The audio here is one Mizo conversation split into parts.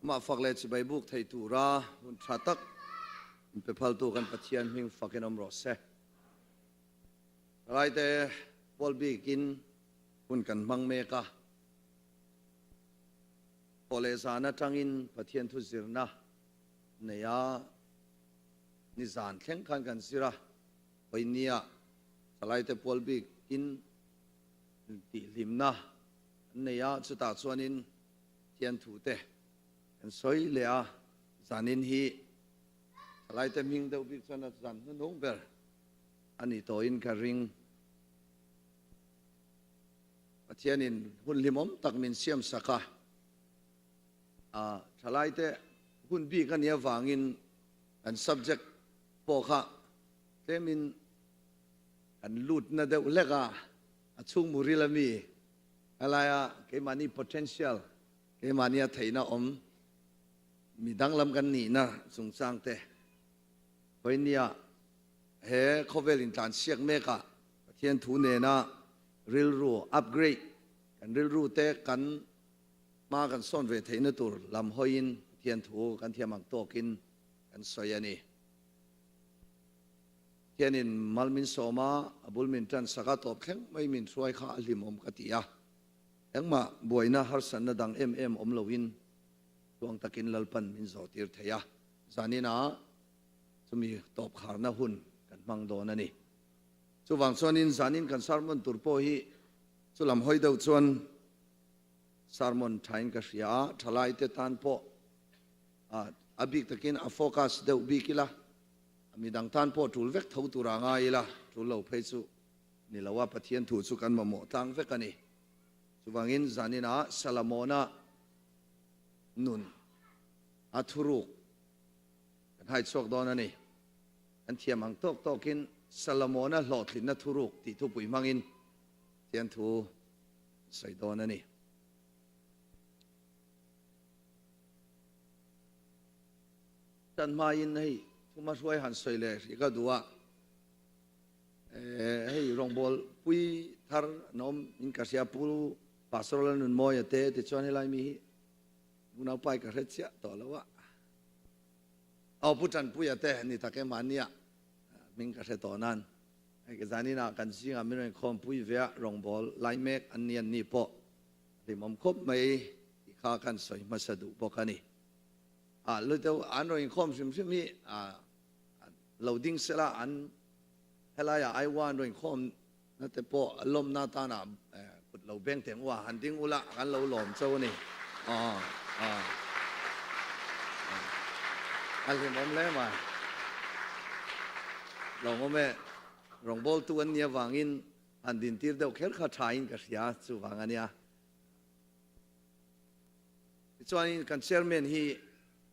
Amah fak leh chibai buk thei tura hun tha tak min pe phaltu kan Pathian hming fakin awm rawh se. Thalaite pual bikin hun kan hmang mek a, thawh leh zan atangin Pathian thu zirna nei a, nizan thleng khan kan zir a, Vawinia thalaite pual bikin tihhlimna an nei a, chutah chuanin Thian thute kan sawi leh a, zanin hi thalaite hming deuh bik chuan a zan hnuhnung ber a ni tawhin ka ring. Pathianin hun hlimawm tak min siam sak a, thalaite hun bik a nih avangin kan subject pawh kha tlemin kan lutna deuh hlek a, a chhung muril a mi Helaia keimahni potential, keimahnia theihna awm, mi danglam kan nihna chungchang te, Vawinia he khawvel intlansiak mekah Pathian thu nena rilru upgrade, kan rilru te kan hma kan sawn ve theihna tur lam hawiin Pathian thu kan thiam ang tawkin kan sawi a ni. Pathianin mal min sawm a, a bul min tan sak a, tawp thleng mai min hruai kha a hlimawm ka ti a. Engmah buaina harsatna dang em em awm loin tluang takin Lalpan min zawhtir thei a, zaninah chumi tawp kharna hun kan hmang dawn a ni. Chuvang chuanin zanin kan sermon tur pawh hi chulam hawi deuh chuan sermon thain ka hria a, thalaite tan pawh a bik takin a focus deuh bik ila, Midang tan pawh tul vek tho tur a ngai ila, tul lo phei chu ni lo a, Pathian thu chu kan mamawh tlang vek a ni. Chuvangin zaninah Salamona nun a thuruk kan hai chhuak dawn a ni. Kan thiam ang tawk tawkin Salamona hlawhtlinna thuruk tih thupui hmangin Pathian thu sawi dawn a ni. Tan hmain hei thuma hruai han sawi leh hrih ka duh a, hei rawngbâwl pui thar an awm in ka hria Pu Pastor Lalnunmawia te tichuan helai mi hi unaupai ka hre chiah tawh lo a, aw Pu Tanpuia te ni tak em ania hming ka hre tawh nan hei ka zaninah kan zingah min rawn khawmpui ve a rawngbâwl lai mek an ni an ni pawh hlimawm khawp mai tih kha kan sawi hmasa duh bawk a ni. A lu deuh an rawn inkhawm hrim hrim hi lo ding sela an helaiah Aiwa an rawn inkhawm na te pawh lawmna atana kut lo beng teng u a, han ding ula kan lo lawm chauh a ni. A hlimawm hle mai. Lawmawm e, rawngbawltu an nih avangin han dintir deuh kher kha thain ka hria chuvang a nia. Tichuanin kan chairman hi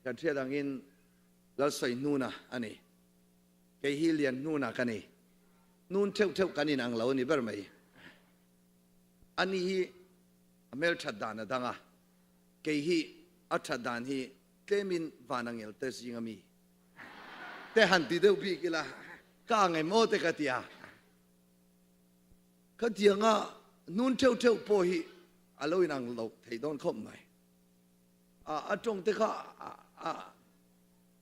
kan hriat angin Lalsawi Hnuna a ni. Kei hi Lian Hnuna ka ni. Hnun theuh theuh kan inang lo a ni ber mai. Ani hi a hmelthat dan a dang a, kei hi a that dan hi tlemin van angel te zing a mi te han ti deuh bik ila ka ang em aw te ka ti a. Khatianga hnun theuh theuh pawh hi a lo inang lo thei dawn khawp mai. A a tawng te kha a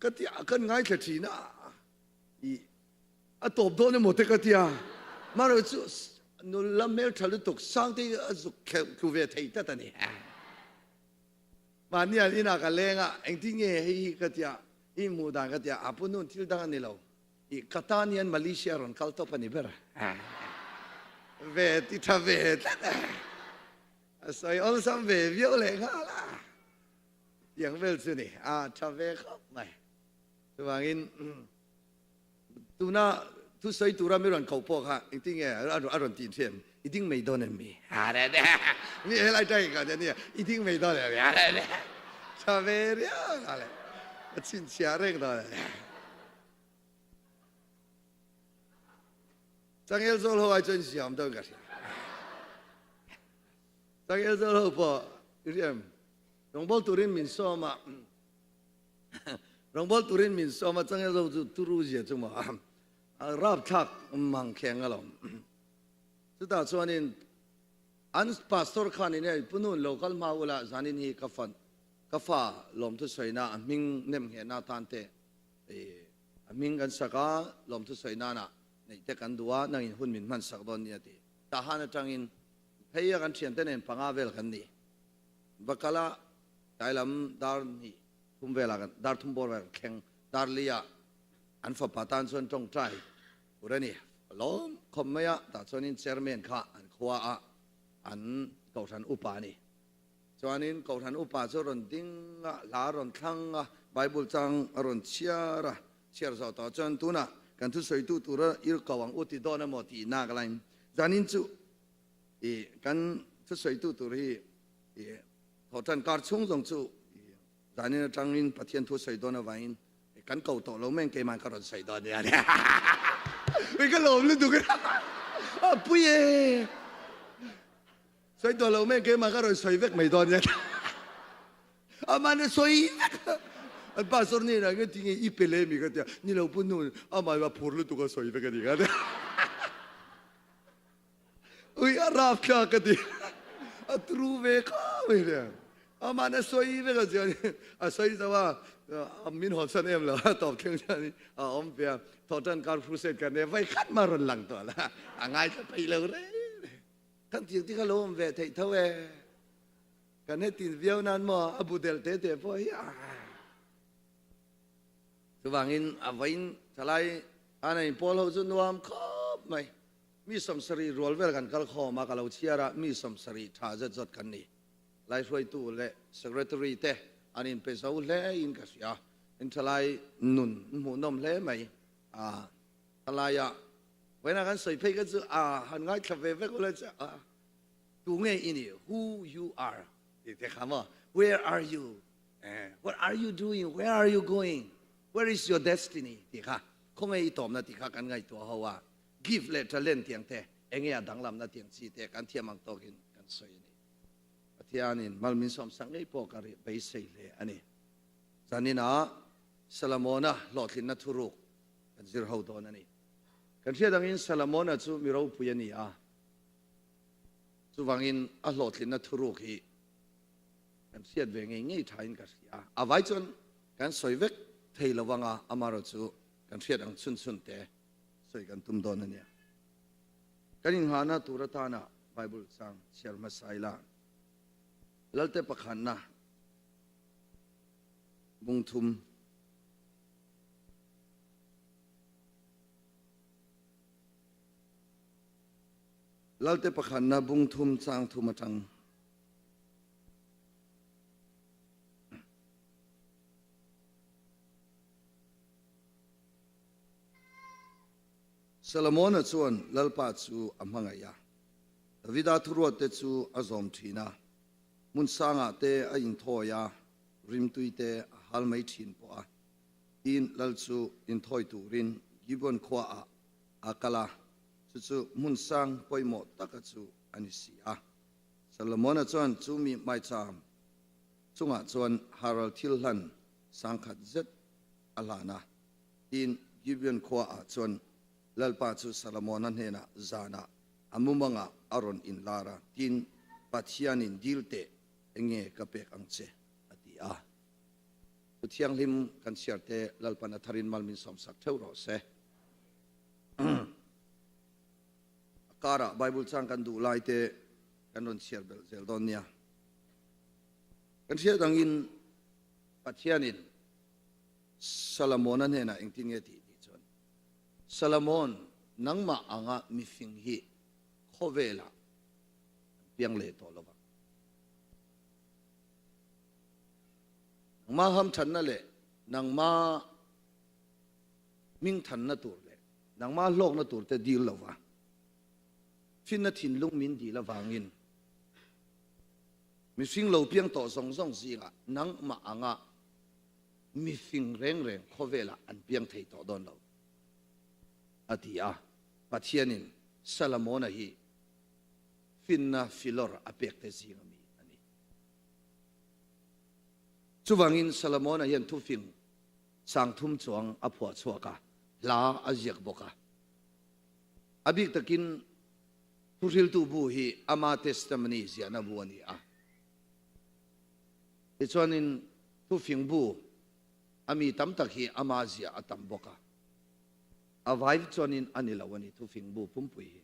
ka ti a kan ngaithla thin a i a tawp dawn emaw te ka tia marawh chu nula hmeltha lutuk sang te a zuk kheuh tlu ve thei tlat a ni. Mahni an inah ka leng a engtin nge hei hi ka tia i hmuh dan ka tia a pu nun thil dang a ni lo. I ka tan hian Malaysia rawn kal tawp a ni ber a. Ve ti tha ve tlat a. A sawi awlsam ve viau leh nghal a. Tiang vel chu ni. A tha ve khawp mai. Chuvangin tuna thusawi tura mi rawn koh pawh kha engtin nge a rawn tih ṭhin em? I ding mai dawn em mi? Mi helai ṭang ka nia i ding mai dawn em mi? Tha ve riau a le. Ka chhinchhiah reng dawn a ni. Changel zawl ho ai chuan siam dawn ka hria. Changel zawl ho pawh i hria em? Rawngbâwl turin min sawm a, rawngbâwl turin min sawm a, changel zawl chu turu zia chu maw a rapthlak mang kheng alawm. Chutah chuanin an pastor khanin hei Pu Nun lo kal hma ula zanin hi ka fan. Ka fa lawmthu sawina a hming nem nghehna atan te a hming kan sak a, lawmthu sawi nana neih te kan duh a, nangin hun min hman sak dawn nia ti. Tahan atangin phei a kan thiante nen panga vel kan ni. Va kal a, tlai lam dar hnih thum velah kan dar thum bawr vel kan thleng. Dar li ah an fapa tan chuan tawngtai tur a ni. A lawm khawp mai a, tah chuanin chairman kha an khua a an kohhran upa a ni. Chuanin Kohhran upa chu a rawn ding a, hla a rawn thlang a, Bible chang a rawn chhiar a, chhiar zawh tawh chuan tunah kan thusawitu tura ir ko ang u ti dawn emaw tih nak lain zanin chu i kan thusawitu tur hi i thawhtan kar chhung zawng chu i zanin atangin Pathian thu sawi dawn avangin kan ko tawh lo mai ang keimah ka rawn sawi dawn nia ui ka lawm lutuk a pui e. Sawi tawh lo mai keimah ka rawn sawi vek mai dawn nia. Aman a sawi vek. An pastor hnenah hian tinge i pe leh mi ka tia. Ni lo pu nu amah hi a phur lutuk a sawi vek a ni ka tia. Ui a rap thlak ka ti. A tru ve kha mai nia. Aman a sawi vek a chuan a sawi zo a min hawnsan em lo a tawp thleng chuan a awm ve a. Thawhtan kar crusade ka nia vai khat mah rawn lang tawh la. A ngaithla peih lo reng reng. Kan thil te kha lo awm ve theih tho e. Kan hetin viau nan maw a bu del te te pawh hi a. Chuvangin a vawiin thalai an in pawl ho chu nuam khawp mai. Mi 70 rual vel kan kal khawm a, ka lo chhiar a, mi 70 tha zet zawt kan ni. Laihruaitu leh Secretary te an inpe zo hle in ka hria. In thalai nun hmuhnawm hle mai a. Thalaiah Vawiinah kan sawi phei kha chu a han ngaithla ve vek ula chu a tu nge i nih who you are tih te kha maw where are you what are you doing where are you going where is your destiny tih kha khawnge i tawmna tih kha kan ngaihtuah ho a gift leh talent tiang te enge a danglamna tiang chi te kan thiam ang tawkin kan sawi a ni Pathianin mal min sawmsak ngei pawh ka beisei hle a ni zaninah Solomona hlawhtlinna thuruk kan zir ho dawn a ni. Kan hriat angin Solomona chu mi ropui a ni a, chuvangin a hlawhtlinna thuruk hi kan hriat ve ngei ngei thain ka hria. A vai chuan kan sawi vek thei lo vang a, amaherawh chu kan hriat ang chhun chhun te sawi kan tum dawn a nia. Kan inghahna tur atana Bible chang chhiar hmasa ila Lalte pakhatna bung thum. Lalte pakhatna bung thum chang thum atang. Solomona chuan Lalpa chu a hmangaih a, Davida thuruatte chu a zawm thin a, hmun sangah te a inthawi a, rimtui te a hal mai thin pawh a. Tin, lal chu inthawi turin Gibeon khuaah a kal a, chu chu hmun sang pawimawh taka chu a ni si a. Solomona chuan chu mi hmaicham chungah chuan Haral thil hlan sangkhat zet a hlan a. Tin, Gibeon khuaah chuan Lalpa chu Solomona hnenah zanah a mumangah a rawn inlar a, tin, Pathianin dil teh enge ka pek ang che? a ti a. Thu thianghlim kan chhiar te Lalpan a tharin mal min sawmsak theuh rawh se. A karah Bible chang kan duh lai te kan rawn chhiar belh zel dawn nia. Kan hriat angin Pathianin Solomona hnenah engtin nge tih tih chuan Solomon nangmah anga mifing hi khawvelah an piang leh tawh lovang. Nangma hamthanna leh nangma hmingthanna tur leh nangma hlawkna tur te dil lova finna thinlung min dil avangin mihring lo piang tawh zawng zawng zingah nangmah anga mifing reng reng khawvelah an piang thei tawh dawn lo a ti a. Pathianin Solomona hi finna filawr a pek te zing ami a ni. Chuvangin Solomona hian thufing 3000 chuang a phuah chhuak a, hla a ziak bawk a. A bik takin Thuhriltu bu hi ama testimony ziahna bu a ni a. Tichuanin thufing bu a mi tam tak hi ama zia a tam bawk a, a vai chuanin a ni lo a ni thufing bu pumpui hi.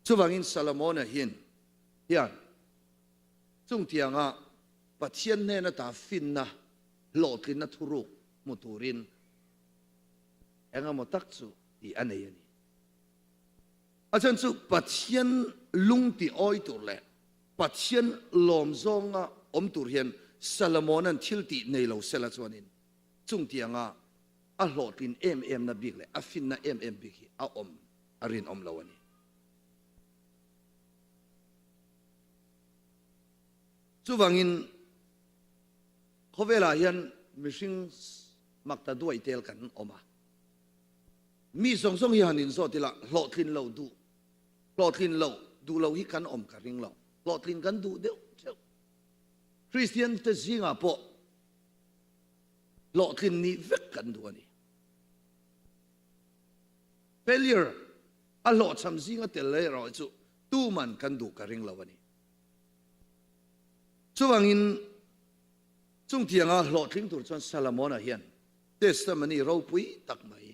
Chuvangin Solomona hin hian chungtianga Pathian hnen ata finna hlawhtlinna thuruk hmu turin engemaw tak chu tih a nei a ni. A chhan chu Pathian lung ti awi tur leh Pathian lawm zawnga awm tur hian Salomona'n thil tih nei lo sela chuanin chungtianga a hlawhtlin em emna bik leh a finna em em bik hi a awm a rinawm lo a ni. Chuvangin khawvelah hian mihring makta duai tel kan awm a. Mi zawng zawng hi han inzawt ila hlawhtlin lo duh, hlawhtlin lo duh lo hi kan awm ka ring lo. Hlawhtlin kan duh deuh theuh. Kristian te zingah pawh hlawhtlin nih vek kan duh a ni. Failure a hlawhchham zinga tel erawh chu tuman kan duh ka ring lo a ni. Chuvangin chungtianga hlawhtling tur chuan Solomona hian testimony ropui tak mai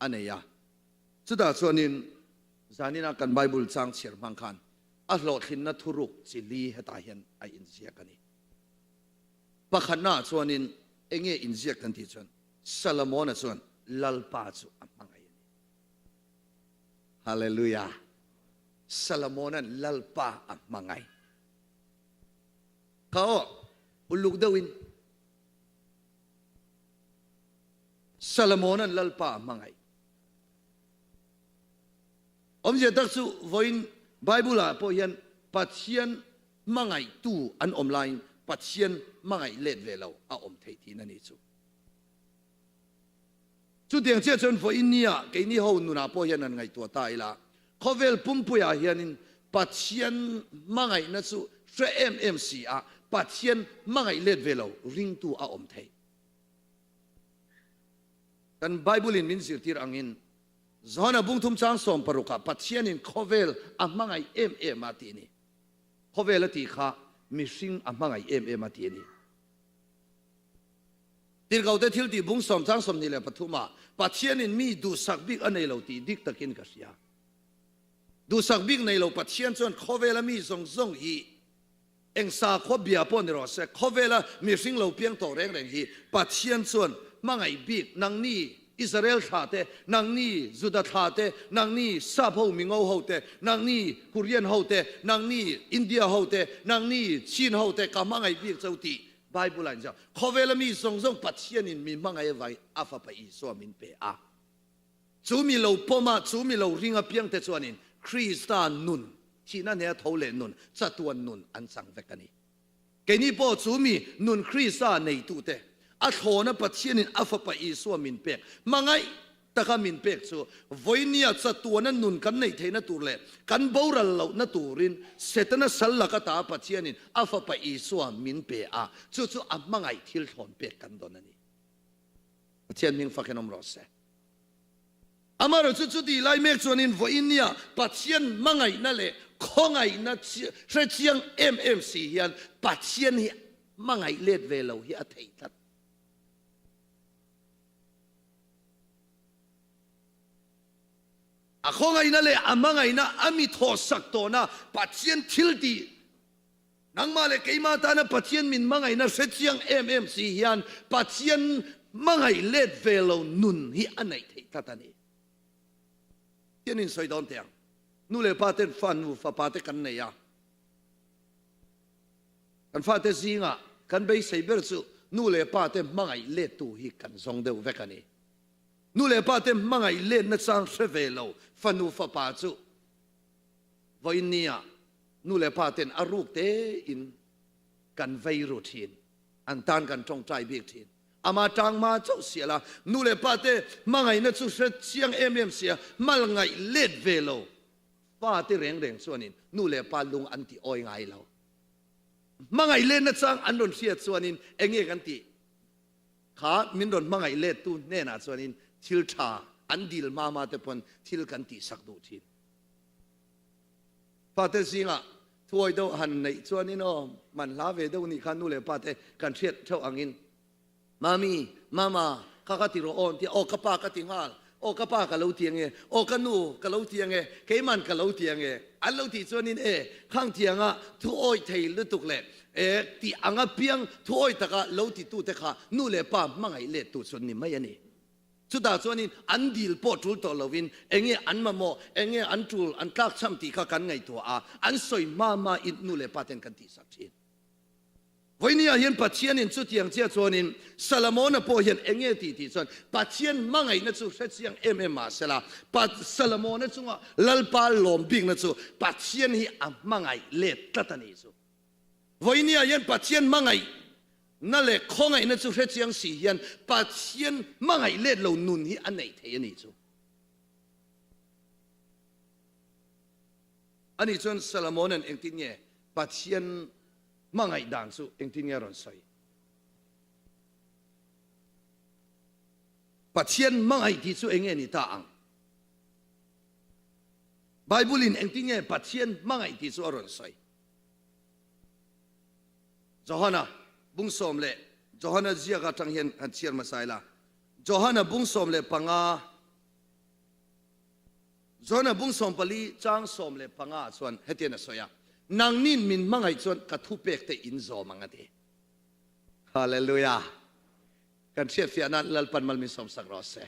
a nei a. Chutah chuanin zanina kan Bible chang chhiar hmang khan a hlawhthlinna thuruk chi li hetah hian a inziak a ni. Pakhatnaah chuanin enge inziak kan tih chuan Solomona chuan Lalpa chu a hmangaih a ni. Hallelujah! Salomona'n Lalpa a hmangaih. Kha aw, uluk deuhin. Salomona'n Lalpa a hmangaih. Awmzia tak chu vawiin Bible-ah pawh hian Pathian hmangaihtu an awm laiin Pathian hmangaih let ve lo a awm theih tihna ni chu. Chutiang chiah chuan vawiin nia keini ho nunah pawh hian han ngaihtuah ta ila, khawvel pumpuiah hianin Pathian hmangaihna chu hre em em si a, Pathian hmangaih let ve lo ringtu a awm theih. Kan Bible-in min zirtir angin Johana bungthum chang sawmparukah Pathianin khawvel a hmangaih em em a tih a ni. Khawvel a tih kha mihring a hmangaih em em a tih a ni. Tirhkohte thil tih bung sawm chang 23 ah Pathianin mi duhsak bik a nei lo tih dik takin ka hria. Duhsak bik nei lo Pathian chuan khawvela mi zawng zawng hi eng sakhua bia pawh ni rawh se, khawvela mihring lo piang tawh reng reng hi Pathian chuan hmangaih bik nangni Israel thla te, nangni Juda thla te, nangni Sap ho mingo ho te, nangni Korean ho te, nangni India ho te, nangni Chin ho te ka hmangaih bik cheu tih Bible ah in ziak, Khawvela mi zawng zawng Pathianin mi hmangaih avai a fapa Isua min pe a. Chu mi lo pawm a, chu mi lo ring apiangte chuanin Krista nun, thihna hne a tho leh nun, chatuan nun an chang vek a ni. Keini pawh chu mi nun Krista neitute, a thlawna Pathianin a fapa Isua min pek, hmangaih taka min pek chu vawinia chatuana nun kan neih theihna tur leh kan boral lohna turin Setana sal laka ta Pathianin a Fapa Isua min pe a, chu chu a hmangaih thil thlawn pek kan dawn a ni. Pathian hming fakin awm rawh se. Amaherawhchu chu chuti lai mek chuanin vawinia Pathian hmangaihna leh khawngaihna hre chiang em em si hian Pathian hi hmangaih let ve lo hi a theih tlat. A khawngaihna leh a hmangaihna a mi thawhsak tawhna Pathian thil tih, nangmah leh keimah tana Pathian min hmangaihna hre chiang em em si hian Pathian hmangaih let ve lo nun hi a neih theih tlat a ni. Pathian in sawi dawn teh ang. Nu leh pa ten fa nu fapa te kan nei a. Kan fate zingah kan beisei ber chu nu leh pa te hmangaih lettu hi kan zawng deuh vek a ni. Nu leh pa te hmangaih letna chang hre ve lo fanu fapa chu vawiin nia nu leh pa ten a ruk tein kan vei ru thin, an tan kan tawngtai bik thin. Ama tang hma chauh sial a, nu leh pa te hmangaihna chu hre chiang em em sia hmalngaih let ve lo fa te reng reng chuanin nu leh pa lung an ti awi ngai lo. Hmangaih letna chang an rawn hriat chuanin enge kan tih kha min rawn hmangaih lettu hnenah chuanin thil tha an dil hma hma te pawn thil kan tihsak duh thin. Fate zingah Thuawi deuh han neih chuanin aw, man hla ve deuh nih kha nu leh pa te kan hriat theuh angin, Mami, Mama, kha ka ti rawh aw an ti a, aw ka pa ka ti nghal, aw ka pa ka lo ti ange, aw ka nu ka lo ti ange, keiman ka lo ti ange, an lo tih chuanin e, khang tianga thuawi thei lutuk leh e tih anga piang thuawi taka lo titute kha nu leh pa hmangaih lettu chu an ni mai a ni. Chutah chuanin an dil pawh tul tawh lovin enge an mamawh, enge an tul, an tlakchham tih kha kan ngaihtuah a, an sawi hma hma in nu leh pa ten kan tihsak thin. Vawinia hian Pathianin chutiang chiah chuanin Salamona pawh hian enge tih tih chuan Pathian hmangaihna chu hrechiang em em mah sela, Salamona chunga Lalpa lawm bikna chu Pathian hi a hmangaih let tlat a nih chu. Vawinia hian Pathian hmangaih na leh khawngaihna chu hrechiang si hian Pathian hmangaih let lo nun hi a neih thei a nih chu. Ani chuan Salomona'n engtin nge Pathian hmangaih dan chu engtin nge a rawn sawi? Pathian hmangaih tih chu enge ni ta ang? Bible-in engtin nge Pathian hmangaih tih chu a rawn sawi? Johana bung sawm leh Johana ziak atang hian han chhiar hmasa ila. Johana bung 15 Johana bung 14 chang 15 ah chuan hetian a sawi a, Nangnin min hmangaih chuan ka thupek te in zawm ang a ti. Hallelujah! Kan hriatfiah nan Lalpan mal min sawmsak rawh se.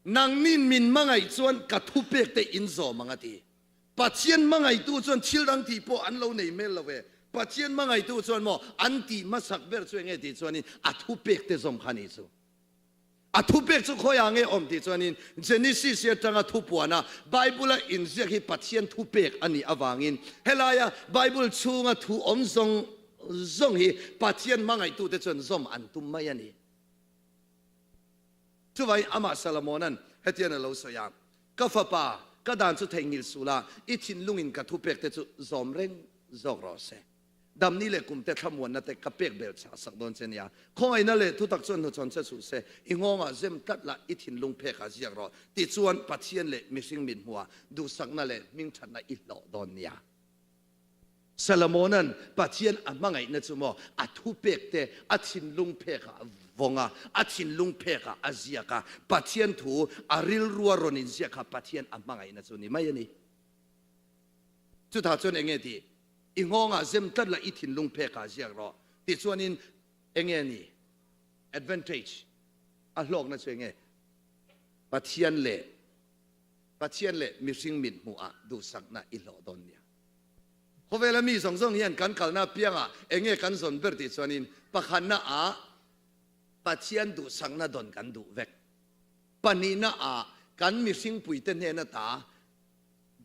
Nangnin min hmangaih chuan ka thupek te in zawm ang a ti. Pathian hmangaihtu chuan thil dang tih pawh an lo nei hmel lo ve. Pathian hmangaihtu chuan maw an tih hmasak ber chu enge tih chuanin a thupek te zawm kha ni chu. A thupek chu khawiah nge awm tih chuanin Genesis hi atanga thupuana Bible-a inziak hi Pathian thupek a nih avangin helaia Bible chhunga thu awm zawng zawng hi Pathian hmangaihtute chuan zawm an tum mai a ni. Chuvangin amah Salomona'n hetian a lo sawi a, Ka fapa, ka dan chu theihnghilh suh la, i thinlungin ka thupek te chu zawm reng zawk rawh se. Damni leh kumte thlamuanna te ka pek bel chah sak dawn che nia. Khawngaihna leh thutak chuan hnuchhawn che suh se, i nghawngah zem tlat la, i thinlung phekah ziak rawh. Tichuan, Pathian leh mihring mit hmuhah duhsakna leh hmingthatna i hlawh dawn nia. Salomona'n Pathian a hmangaihna chu maw a thupek te a thinlung phekah a vawng a, a thinlung phekah a ziak a, Pathian thu a rilrua rawn inziak kha Pathian a hmangaihna chu ni mai a ni. Chutah chuan enge tih? I nghawngah zem tlat la i thinlung phekah ziak rawh. Tichuanin enge ni? Advantage a hlawkna chu enge? Pathian leh Pathian leh mihring mit hmuhah duhsakna i hlawh dawn nia. Khawvela mi zawng zawng hian kan kalna apiangah enge kan zawn ber tih chuanin pakhatna ah Pathian duhsakna dawn kan duh vek. Pahnihna ah kan mihring puite hnena ta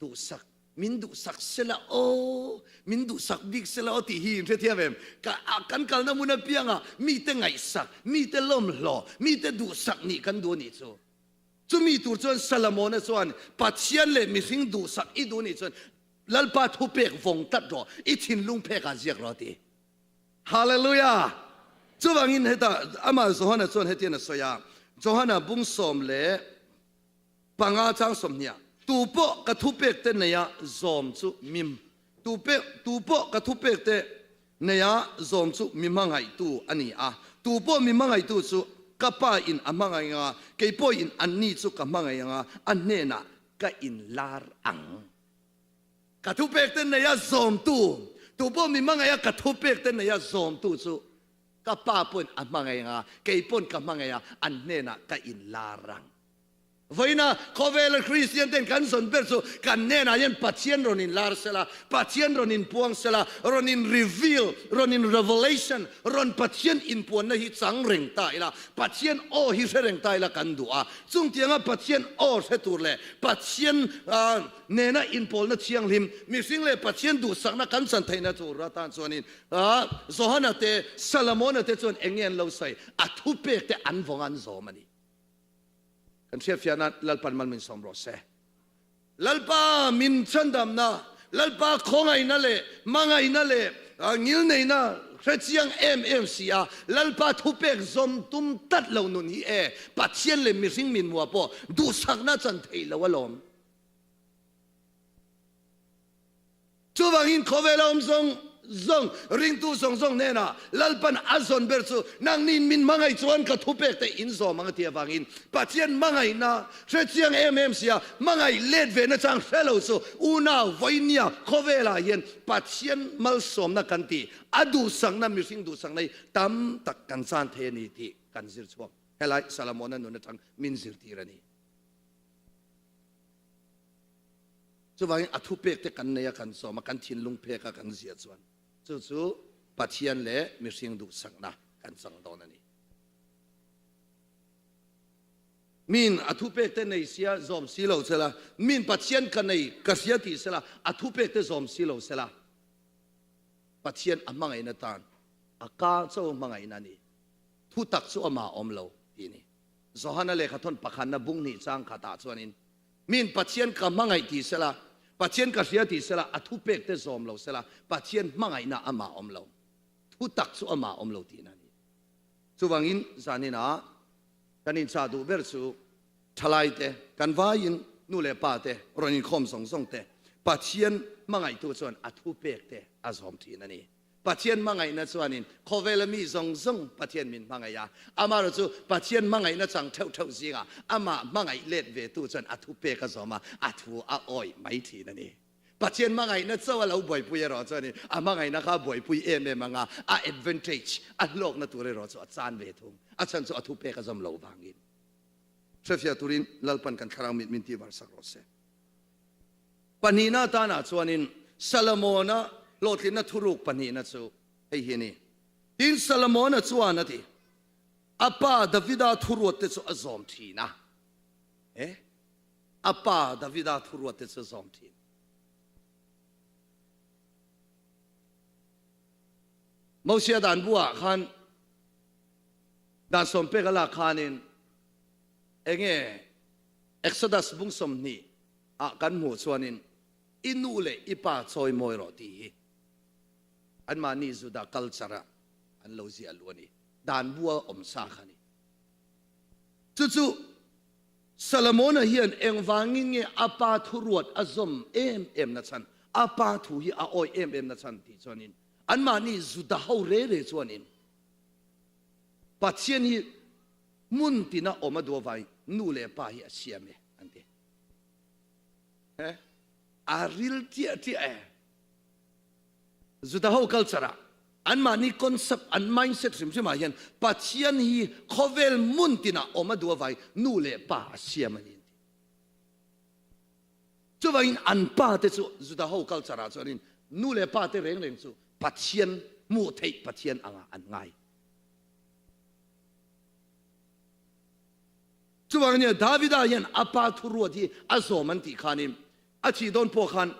duhsak, min duhsak sela aw, min duhsak bik sela aw tih hi in hrethiam em? Ka kan kalna hmun apiangah mite ngaihsak, mite lawmhlawh, mite duhsak nih kan duh a nih chu. Chumi tur chuan Salamona chuan, Pathian leh mihring duhsak i duh nih chuan Lalpa thupek vawng tlat rawh, i thinlung phekah ziak rawh a ti. Hallelujah! Chuvangin heta amah Johana chuan hetian a sawi a, Johana bung 15 chang 20, Tu pawh ka thupek te neia zawm chu mi tu pawh ka thupek te Neia zawm chu mi hmangaihtu a ni a, tu pawh mi hmangaihtu chu ka Pa in a hmangaih ang a, kei pawhin anni chu ka hmangaih ang a, a hnenah ka inlar ang. Ka thupekte neia zawmtu, tu pawh mi hmangaih a, ka thupekte neia zawmtu chu ka Pa pawhin a hmangaih ang a, kei pawhin ka hmangaih a, an hnenah ka inlar ang. Vawiina khawvela Kristian ten kan zawn ber chu kan hnenah hian Pathian rawn inlar sela, Pathian rawn inpuang sela, rawn in reveal, rawn in revelation, rawn Pathian inpuanna hi chang reng ta ila, Pathian aw hi hre reng ta ila kan duh a. Chungtianga Pathian aw hre tur leh Pathian nena inpawlna thianghlim, mihring leh Pathian duhsakna kan chan theihna tur atan chuanin Johana te, Salamona te chuan eng nge an lo sawi? A thupek te an vawng an zawm a ni. Kan hriatfiah nan Lalpan mal min sawm rawh se. Lalpa min chhandamna, Lalpa khawngaihna leh hmangaihna leh ngilneihna hrechiang em em si a, Lalpa thupek zawm tum tlat lo nun hi e, Pathian leh mihring min hmuah pawh duhsakna chan theih lo alawm. Chuvangin khawvela awm zawng zawng, ringtu zawng zawng hnenah Lalpan a zawn ber chu nangniin min hmangaih chuan ka thupek te in zawm ang a tih avangin Pathian hmangaihna hre chiang em em sia hmangaih let ve nachang hre lo chu unau vawinia khawvelah hian Pathian malsawmna kan tih a duhsakna mihring duhsakna hi tam tak kan chan thei a ni tih kan zir chhuak. Helai Salamona nun atang min zirtir a ni. Chuvangin a thupek te kan nei a kan sawm a, kan thinlung phek a kan ziah chuan chu chu Pathian leh mihring duhsakna kan chang dawn a ni. Min a thupek te nei sia zawm si lo sela, min Pathian ka nei ka hria tih sela, a thupek te zawm si lo sela, Pathian a hmangaihna tan a ka cho hmangaihna a ni. Thutak chu amah awm lo tih a ni. Johana lehkhathawn pakhatna bung hnih chang khatah chuanin, Min Pathian ka hmangaih tih sela, Pathian ka hria tih sela, a thupek te zawm lo sela, Pathian hmangaihna amah awm lo. Thutak chu amah awm lo tihna a ni. Chuvangin zaninah kan inchah duh ber chu thalai te, kan vaiin nu leh pa te, rawn inkhawm zawng zawng te, Pathian hmangaihtu chuan a thupek te a zawm thin a ni. Pathian hmangaihna chuanin khawvela mi zawng zawng Pathian min hmangaih a, amaherawh chu Pathian hmangaihna chang theuh theuh zingah amah hmangaih let ve tu chuan a thu pek a zawm a, a thu a awih mai thin a ni. Pathian hmangaihna chauh a lo buaipui erawh chuanin a hmangaihna kha a buaipui em em ang a, a advantage, a hlawkna tur erawh chu a chan ve thung, a chhan chu a thu pek a zawm loh vangin. Hrefiah turin Lalpan kan thlarau mit min tihvar sak rawh se. Pahnihna atanah chuanin Solomona hlawhtlinna thuruk pahnihna chu hei hi a ni. Tin, Solomona chuan a ti, A pa Davida thuruatte chu a zawm thin a. E, a pa Davida thuruatte chu a zawm thin. Mosia dan buah khan dan sawmpek a lak khanin enge Exodus bung 20 ah kan hmuh chuanin i nu leh i pa chawi mawi rawh tih hi anmahni Juda culture ah an lo ziah luh a ni. Dan bua awm sa kha a ni. Chu chu Solomona hian engvangin nge a pa thuruat a zawm em em na chhan, a pa thu hi a awih em em na chhan tih chuanin anmahni Juda ho re re chuanin Pathian hi hmun tina awm a duh avangin nu leh pa hi a siam e an ti. He a ril tiah tiah e. Juda ho culture ah anmahni concept, an mindset hrim hrim ah hian Pathian hi khawvel hmun tina awm a duh avangin nu leh pa a siam a ni an ti. Chuvangin an pa te chu Juda ho culture ah chuanin nu leh pa te reng reng chu Pathian hmuh theih Pathian angah an ngai. Chuvangin nia Davida hian a pa thuruat hi a zawm an tih khanin a thih dawn pawh khan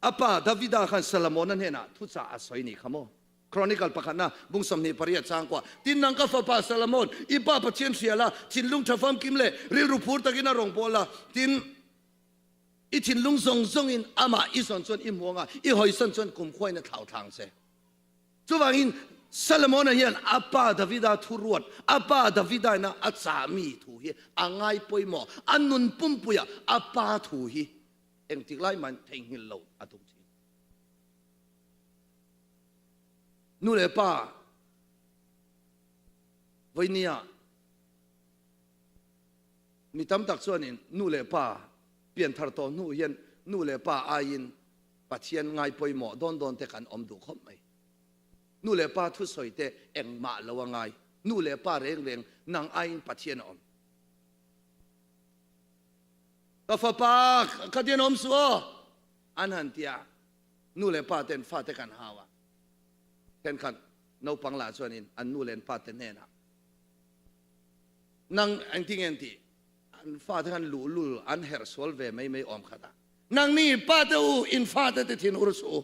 a pa Davida khan Solomona hnenah thuchah a sawi nih kha maw? Chronicle pakhatna bung 28 changkua Tin nang ka fapa Solomon, i pa Pathian hria la, thinlung tha famkim leh rilru phur takin a rawn bawl la, tin i thinlung zawng zawngin amah i zawn chuan i hmu anga i hawisan chuan kumkhuain a thlau thlang che. Chuvangin Solomona hian a pa Davida thuruat, a pa Davida ina a chahmi thu hi a ngai pawimawh. A nun pumpuia a pa thu hi engtik lai mahin theihnghilh lo a tum thin. Nu leh pa vawinia mi tam tak chuanin nu leh pa pianthar tawh hnu hian nu leh pa aiin Pathian ngai pawimawh dawn dawn te kan awm duh khawp mai. Nu leh pa thusawi te engmah lo a ngai. Nu leh pa reng reng nang aiin Pathian a awm. Ka fapa khatian awm suh aw an han ti a, nu leh pa ten fate kan hau a. Thenkhat naupang lah chuanin an nu leh an pa te hnenah nang engtinge an tih? An fate khan luhlul an herh sual ve mai mai awm khat a. Nangni pa te u in fate te thin ur suh u.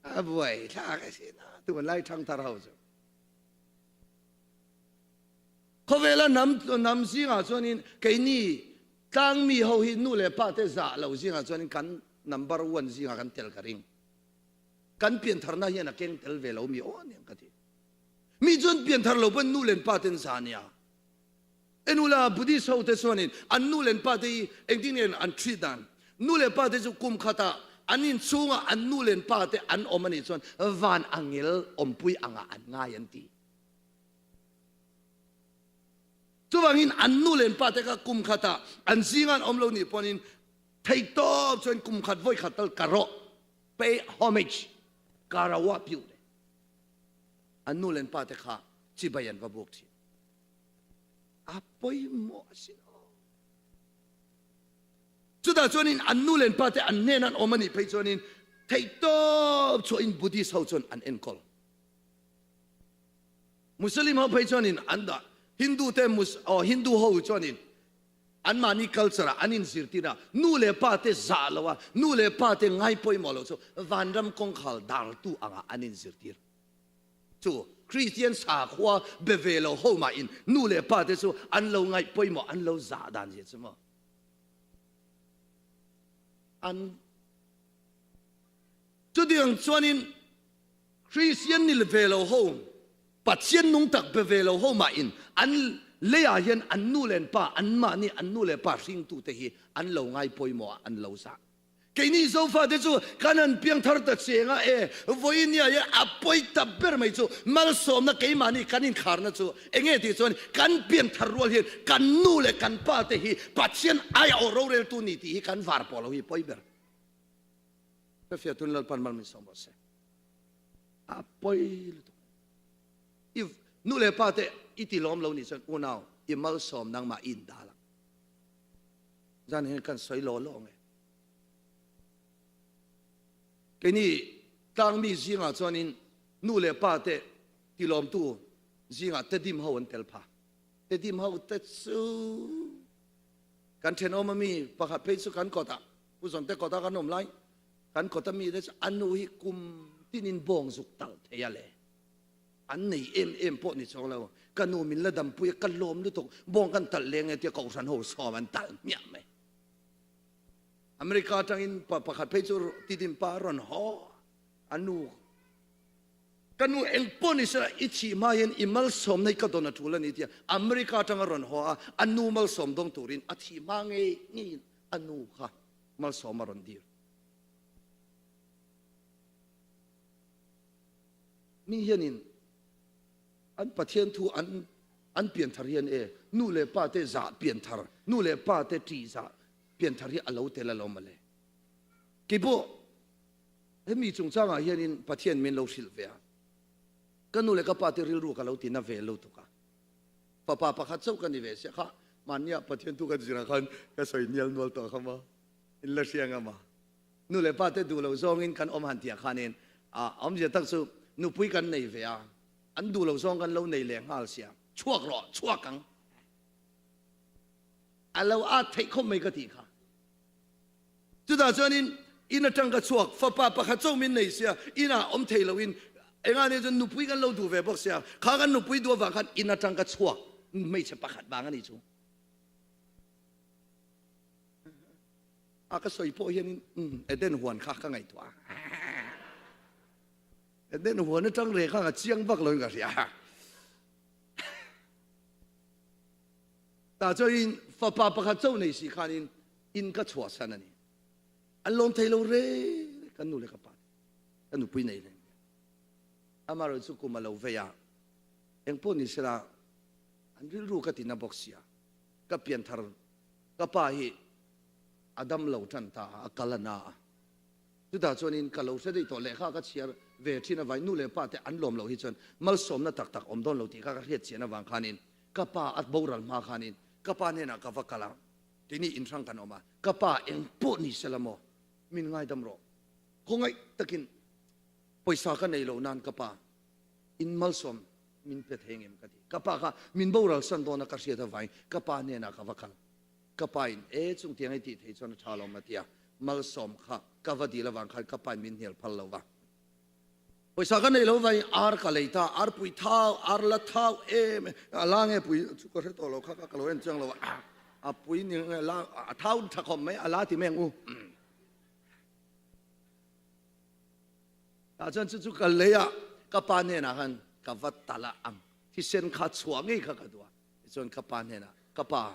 A buai thlak a si na tun lai thang thar ho chu. Khawvela hnam hnam zingah chuanin keini tlangmi ho hi nu leh pa te zah lo zingah chuanin kan number one zingah kan tel ka ring. Kan piantharna hian a keng tel ve lo mi aw aniang ka ti. Mi chuan pianthar lo pawn nu leh pa ten zah ania. En ula, Buddhist ho te chuanin an nu leh an pa te hi engtin nge an treat dan? Nu leh pa te chu kum khatah an inchhungah an nu leh an pa te an awm a nih chuan van angel awmpui angah an ngai an ti. Chuvangin an nu leh an pa te kha kum khatah an zingah an awm lo nih pawhin theihtawp chuan kum khat vawi khat tal ka rawh, pay homage, ka ro ah piuh le an nu leh an pa te kha chibai an va buk thin. A pawimawh asin aw. Chutah chuanin an nu leh an pa te an hnenah an awm a nih phei chuanin theihtawp chhuahin Buddhist ho chuan an enkawl. Muslim ho phei chuanin an dah Hindu te Mus aw Hindu ho chuanin anmahni culture ah an inzirtir a, nu leh pa te zah lo a, nu leh pa te ngai pawimawh lo chu vanram kawngkhal dartu angah an inzirtir. Chu Kristian sakhua be ve lo ho mahin nu leh pa te chu an lo ngaih pawimawh an lo zah dan zia chu maw an Chutiang chuanin Kristian ni ve lo ho, Pathian nung tak be ve lo ho mahin an leiah hian an nu leh an pa, anmahni an nu leh pa hringtute hi an lo ngai pawimawh a, an lo zah. Keini Zofate chu kan han piangthar ta cheng a, e, vawiin nia hian a pawi ta ber mai chu malsawmna keimahni kan inkharna chu enge tih chuan kan piangthar rual hian kan nu leh kan pa te hi Pathian aia aw roreltu ni tih hi kan var pawh lo hi pawi ber. Hrefiatun Lalpan mal min sawm rawh se. A pawi lutuk. I nu leh pa te i ti lawm lo nih chuan unau i malsawm nangmah i indal ang. Zan hian kan sawi law law nge. Keini tlangmi zingah chuanin nu leh pa te tilawmtu zingah Tedim ho an tel pha. Tedim ho te chu kan thenawm ami pakhat phei chu kan kawtah Pu Zawnte kawtah kan awm lai kan kawta mi te chu a nu hi kum tinin bawng zuk talh thei a le. An nei em em pawh ni chuang lo. Ka nu min la dampui a, ka lawm lutuk. Bawng kan talh leng e tia kohhran ho sawm an talh hmiah mai. America atangin pa pakhat phei chu tidim pa a rawn haw a nu. Ka nu eng pawh ni sela i chih hma hian i malsawm nei ka dawn a tul a ni tia America atanga rawn haw a, a nu malsawm dawng turin a thih hma ngei ngeiin a nu kha malsawm a rawn dir. Mi hianin an Pathian thu an an pianthar hian e nu leh pa te zah pianthar, nu leh pa te ṭih zah pianthar hi a lo tel alawm mawle. Keipawh hemi chungchangah hianin Pathian min lo hrilh ve a, ka nu leh ka pa te rilru ka lo ti na ve lutuk a, fapa pakhat chauh ka ni ve sia kha mahnia Pathian thu kan zirah khan ka sawi nial nual tawh kha maw, in la hria ngam a. Nu leh pa te duh loh zawngin kan awm han tih ah khanin a awmzia tak chu nupui kan nei ve a, an duh loh zawng kan lo nei leh nghal sia, chhuak rawh, chhuak ang. A lo at theih khawp mai ka tih kha. Chutah chuanin in atang ka chhuak, fapa pakhat chauh min nei sia, inah awm thei loin enga nia chuan nupui kan lo duh ve bawk sia, kha kan nupui duh avang khan in atang ka chhuak, hmeichhe pakhat vang a nih chu. A ka sawi pawh hianin Eden huan kha ka ngaihtuah a. Eden huan atang reh kha ka chiang vak loin ka hria. Tah chuanin fapa pakhat chauh nei si khanin in ka chhuahsan a ni. An lawm thei lo reng kan nu leh ka pa te, ka nupui nei reng. Amaherawhchu chu kum a lo vei a, engpawh ni sela an rilru ka tina bawk sia, ka pianthar Ka pa hi a dam lo tan ta a, a kal a na a. Chutah chuanin ka lo hre daih tawh lehkha ka chhiar ve thin avangin nu leh pa te an lawm loh hi chuan malsawmna tak tak awm dawn lo tih kha ka hriat chian avang khanin ka pa a boral hma khanin ka pa hnenah ka va kal a, keini inhrang kan awm a, ka pa eng pawh ni sela maw min ngaidam rawh, khawngaih takin pawisa ka nei lo nan ka pa in malsawm Min pe thei ngem ka ti. Ka pa kha min boral san dawn a ka hriat avangin ka pa hnenah ka va kal. Ka pa in, E, chungtiang i tih thei chuan a tha lo ma tia malsawm kha ka va dil avang khan ka pa in min hnial phal lo va. Pawisa ka nei lo avangin ar ka lei ta, ar pui thau, ar la thau em em, a la nge pui chu ka hre tawh lo kha ka lo en chiang lo a, a pui ni nge la, a thau tha khawp mai, a la ti mai ang u. Tah chuan chu chu ka lei a, ka pa hnenah khan ka va talh a ang, thisen kha chhuah ngei kha ka duh a, tichuan ka pa hnenah. Ka pa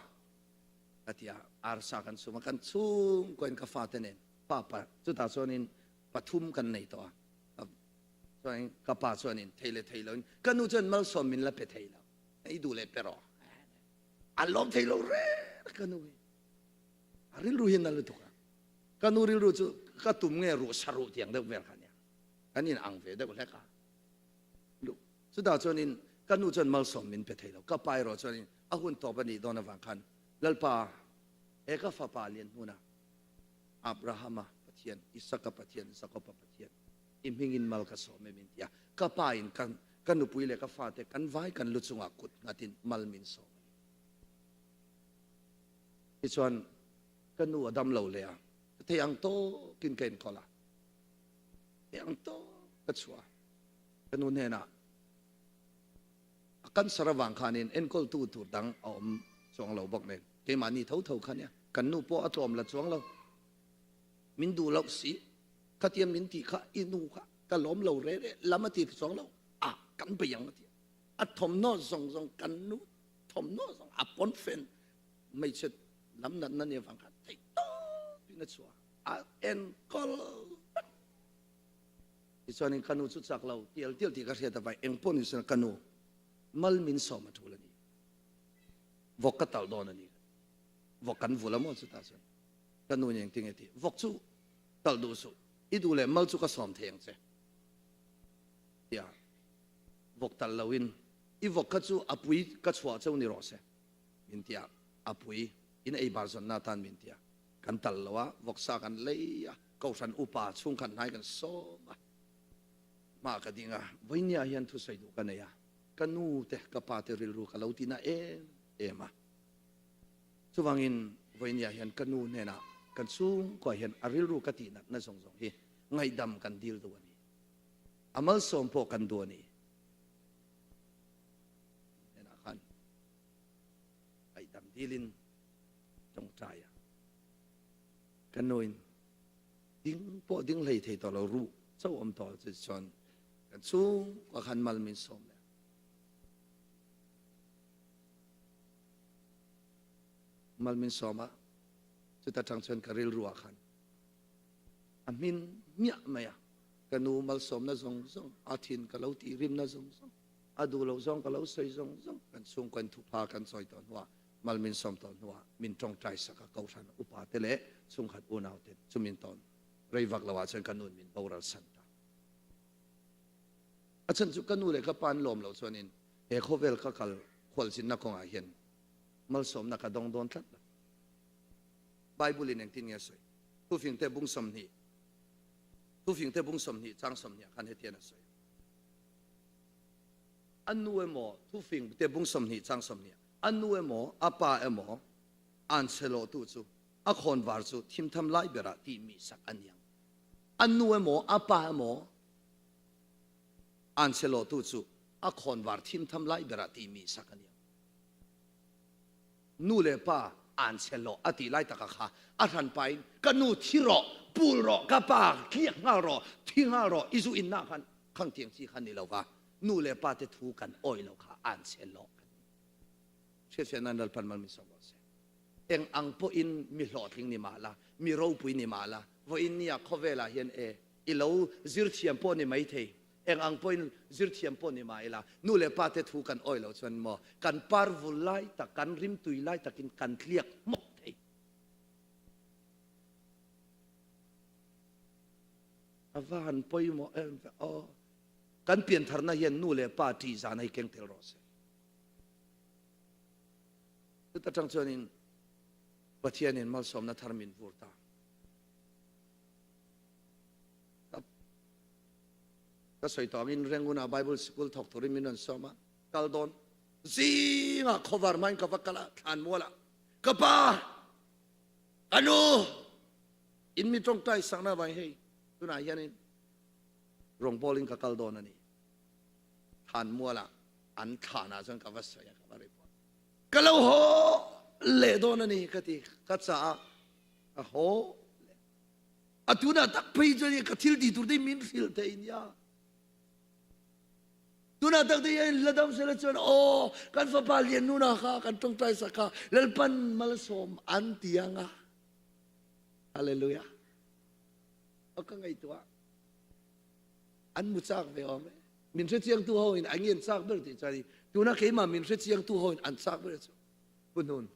ka ti a, arsa kan sum a, kan chhungkaw in ka fate nen pa pa chutah chuanin pathum kan nei tawh a. Chuanin ka pa chuanin thei leh thei loin ka nu chuan malsawm min la pe thei lo, i duh leh pe rawh. A lawm thei lo reng ka nu hi. A rilru hi na lutuk a. Ka nu rilru chu ka tum nge ruh sa ruh tiang deuh vel kha nia. Kan in ang ve deuh hlek a. Chutah chuanin ka nu chuan malsawm min pe thei lo. Ka pa erawh chuanin a hun tawp a nih dawn avang khan Lalpa, he ka fapa lian hmuna Abrahama Pathian, Isaka Pathian, Jakoba Pathian, i hmingin mal ka sawm e min ti a. Ka pa in ka ka nupui leh ka fate kan vai kan lu chungah kut nghatin mal min sawm a ni. Tichuan ka nu a dam lo leh a, ka thei ang tawkin ka enkawl a, thei ang tawk ka chhuah a. Ka nu hnenah a cancer avang khanin enkawltu tur dang a awm chuang lo bawk nen keimahni tho tho kha nia, kan nu pawh a tlawm la chuang lo, min duh loh si, khatia min tih kha i nu kha ka lawm lo re re lam a ti chuang lo, a kan bei ang a ti a, a thawmhnaw zawng zawng kan nu thawmhnaw zawng a pawnfen hmeichhe lam natna ni avang khan theih tawpin a chhuah a, a enkawl vek. Tichuanin ka nu chu chak lo tial tial tih ka hriat avangin eng pawh ni sela ka nu mal min sawm a tul a ni. Vawk ka talh dawn a ni. Vawk kan vul a maw chutah chuan ka nu in engtin nge tih vawk chu talh duh suh i duh leh mal chu ka sawm thei ang che tia vawk talh loin i vawk kha chu a pui ka chhuah cheu ni rawh se min tia a pui in ei bar zawnna atan min tia kan talh lo a vawksa kan lei a. Kohhran upa chhungkhat hnai kan sawm a, hma ka ding a, vawinia hian thusawi duh ka nei a, ka nu te ka pa te rilru ka lo ti na em em a. Chuvangin vawinia hian ka nu hnenah kan chhungkua hian a rilru ka tih natna zawng zawng hi ngaihdam kan dil duh a ni. A malsawm pawh kan duh a ni. Hnenah khan ngaihdam dilin tawngtai a. Ka nuin ding pawh ding hlei thei tawh lo ruh chauh awm tawh chu chuan kan chhungkua khan mal min sawm leh. Mal min sawm a, chuta tang chuan ka rilru ah khan a hmin hmiah mai a, ka nu malsawmna zawng zawng, a thin ka lo tih rimna zawng zawng, a duh loh zawng ka lo sawi zawng zawng, kan chhungkua in thupha kan chawi tawh hnuah mal min sawm tawh hnuah min tawngtai sak a, Kohhran upa te leh chhungkhat unau te chu min tawn rei vak lo ah chuan ka nu'n min boral san ta. A chhan chu ka nu leh ka pa an lawm loh chuanin he khawvel ka kal khualzinna kawngah hian malsawmna ka dawng dawn tlat lo. Bible in engtin nge a sawi? Thufingte bung 20 Thufingte bung 20 chang 20 ah khan hetian a sawi. A nu emaw thufingte bung 20 chang 20 A nu emaw a pa emaw aan che lawhtu chu a khawnvar chu thimtham lai berah tihmi sak a ni ang. A nu emaw a pa emaw aan che lawhtu chu a khawnvar thimtham lai berah tihmi sak a ni ang. Nu le pa aan che lawh a ti lai taka kha a hranpa in ka nu thi rawh, pul rawh, ka pa tliak nghal rawh, thi nghal rawh, i zu innak khan khang tiang chi kha ni lo va, nu le pa te thu kan awih lo kha aan che lawh kan ni. Hriatfiah nan Lalpan mal min sawm rawh se. Eng ang pawhin mi hlawhtling ni mah la, mi ropui ni mah la, vawiin nia khawvelah hian e, i lo zir thiam pawh ni maithei, eng ang pawhin zir thiam pawh ni mah ila, nu leh pa te thu kan awih loh chuan maw, kan par vul lai tak, kan rimtui lai takin kan tliak hmawk thei. A va han pawimawh em ve aw. Kan piantharna hian nu leh pa ṭih zan hei keng tel rawh se. Chuta ṭang chuanin Pathianin malsawmna thar min vur ta. Ka sawi tawh angin Rangoon-ah Bible Sikul thawk turin min rawn sawm a, kal dawn zingah khawvar hmain ka va kal a, thlanmualah ka pa, ka nu, in mi ṭawngṭai sakna avangin hei tunah hianin rawngbawlin ka kal dawn a ni. Thlanmualah an thlanah chuan ka va sawi a, ka va report. Ka lo haw leh dawn a ni ka ti, ka chah a, ka haw leh. A tunah tak phei chuan ka thil tih tur te hi min hrilh thei nia. Tunah tak te hian la dam sela chuan aw kan fapa lian nuna kha kan tawngtai sak kha Lalpan malsawm an ti ang a. Hallelujah. Aw ka ngaihtuah an mu chak ve awm e. Min hre chiang tu ho in an ngen chak ber tih chuan tuna keimah min hre chiang tu ho in an chak ber chu pu hnun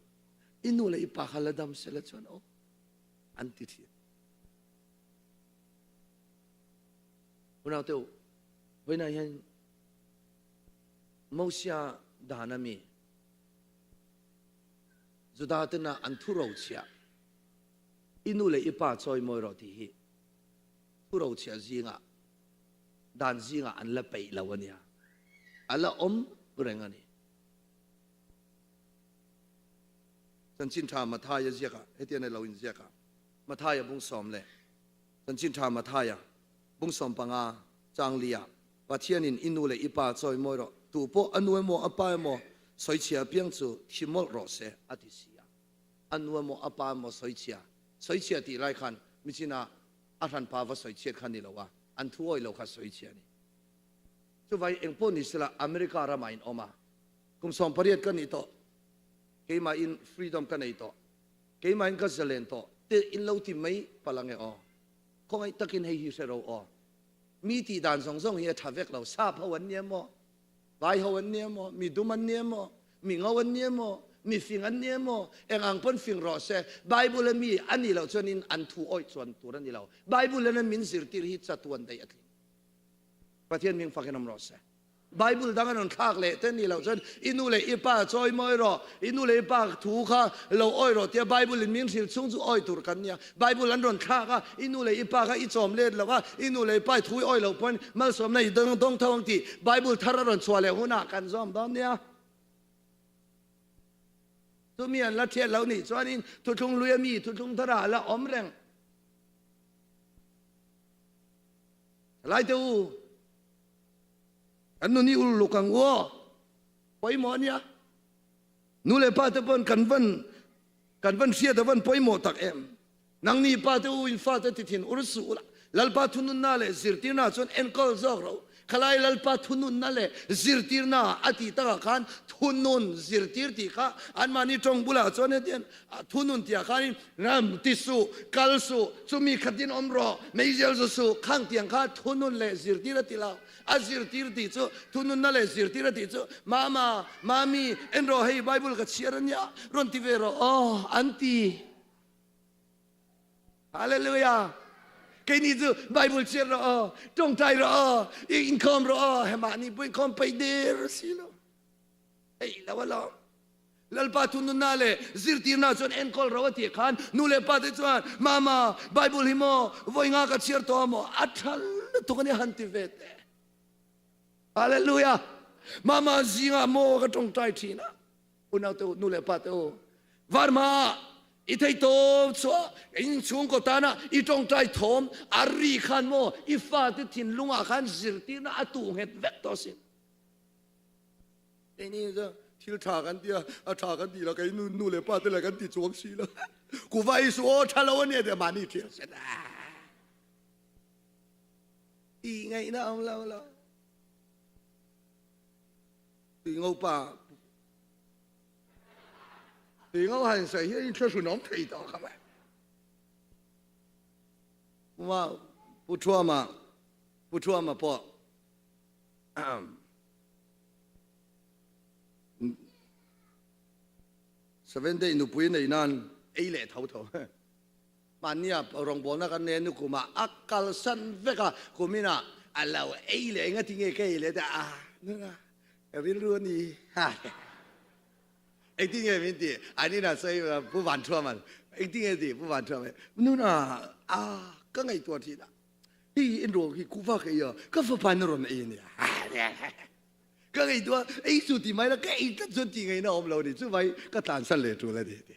i nu leh i pa kha la dam sela chuan aw an ti thin. Unau te u, vawiinah hian Mosia dan a mi Juda tena an thu rochhiah i nu leh i pa chawimawi rawh tih hi thu rochhiah zingah dan zingah an la peih lo a nia. A la awm reng a ni. Chanchin tha Mathaia ziakah hetiang a lo inziak a, Mathaia bung sawm leh Chanchin Ṭha Mathaia, bung 15, chang li ah, Pathianin i nu leh i pa chawi mawi rawh, tu pawh a nu emaw a pa emaw sawichhia apiang chu thi mawlh rawh se, a ti si a. A nu emaw a pa emaw sawichhia, sawichhia tih lai khan michina a hranpa va sawichhiat kha ni lo a, an thu awih lo kha sawichhia a ni. Chuvai engpawh ni sela America ramah in awm a, kum 18 ka nih tawh, keimahin freedom ka nei tawh, Keimahin ka zalen tawh te in lo ti mai palh ange aw. Khawngaih takin hei hi hre ro aw. Mi tih dan zawng zawng hi a tha vek lo. Sap ho an nia maw? Vai ho an nia maw? Mi dum an nia maw? Mi ngo an nia maw? Mi fing an nia maw? Eng ang pawn fing rawh se. Bible a mi a nih loh chuanin an thu awih chuan tur a ni lo. Bible in a min zirtir hi chatuan daih a tling. Pathian hming fakin awm rawh se. Bible dang an rawn thlak leh te nih loh chuan i nu leh i pa chawi mawi rawh, i nu leh i pa thu kha lo awi rawh tia Bible in min hrilh chhung chu awi tur kan nia. Bible an rawn thlak a, i nu leh i pa kha i chawm let lo a, i nu leh i pa i thu i awi loh pawn malsawmna i dawng dawng tho ang tih Bible thar a rawn chhuah leh hunah kan zawm dawn nia. Chumi an la thiat loh nih chuanin thuthlung hlui a mi thuthlung tharah a la awm reng. Thalai te u. Kan nun hi uluk ang u aw. Pawimawh a nia. Nu leh pa te pawn kan van kan van hriat a van pawimawh tak em. Nangni pa te u in fate ti thin ur suh ula. Lalpa thununna leh zirtirna chuan enkawl zawk ro. Khalai Lalpa thununna leh zirtirna a tih takah khan thunun zirtir tih kha anmahni tawng bulah chuan hetiang thunun tihah khanin ram ti suh, kal suh, chumi khatin awm rawh, meizial zu suh, khang tiang kha thunun leh zirtir a ti lo. A zirtir tih chu thununna leh zirtir a tih chu Mama, Mami, en rawh hei Bible ka chhiar a nia, rawn ti ve rawh aw an ti. Hallelujah! Keini chu Bible chhiar rawh aw, tawngtai rawh aw, i inkhawm rawh aw, he mahni pawh inkhawm peih der si lo. Peih lo alawm. Lalpa thununna leh zirtirna chuan enkawl ro a tih khan nu leh pa te chuan, Mama, Bible hi maw vawi nga ka chhiar tawh a maw? A tha lutuk a nia han ti ve teh. Hallelujah! Mama zingah maw ka tawngtai thin a? Unau te u, nu leh pa te u, varma i thei tawp chhuah in chhungkaw tana i tawngtai thawm a ri khan maw i fate thinlungah khan zirtirna a tuh nghet vek tawh asin. Keini chu thil tha kan ti a, a tha kan tih lo, kei nu nu leh pa te lah kan ti chuang si lo. Kuva i su aw tha lo a nia tih mahni thiam se ta. Ti ngaihna awm lo lo. Tui ngo pa Tui ngo han sawi hian in thlahrun awm thei tawh kha mai. Kuma Pu Thuama Pu Thuama pawh Seven day nupui nei nan ei leh tho tho. Mahnia rawngbawlna kan nei a nukumah a kalsan vek a, kuminah a lo ei leh enga tinge ka ei leh ta a nuna ka rilru a ni. Engtin nge min ti? An inah sawi Pu Vanthuaman engtin nge ti Pu Vanthuaman nuna a ka ngaihtuah thin a. Hei en rawh hi kuhva ka ei a, ka fapa in a rawn ei a nia. Ka ngaihtuah a, ei chu ti mai la, ka ei tlat chuan tih ngaihna a awm lo a ni, chuvai ka tlansan leh tul a ni a ti.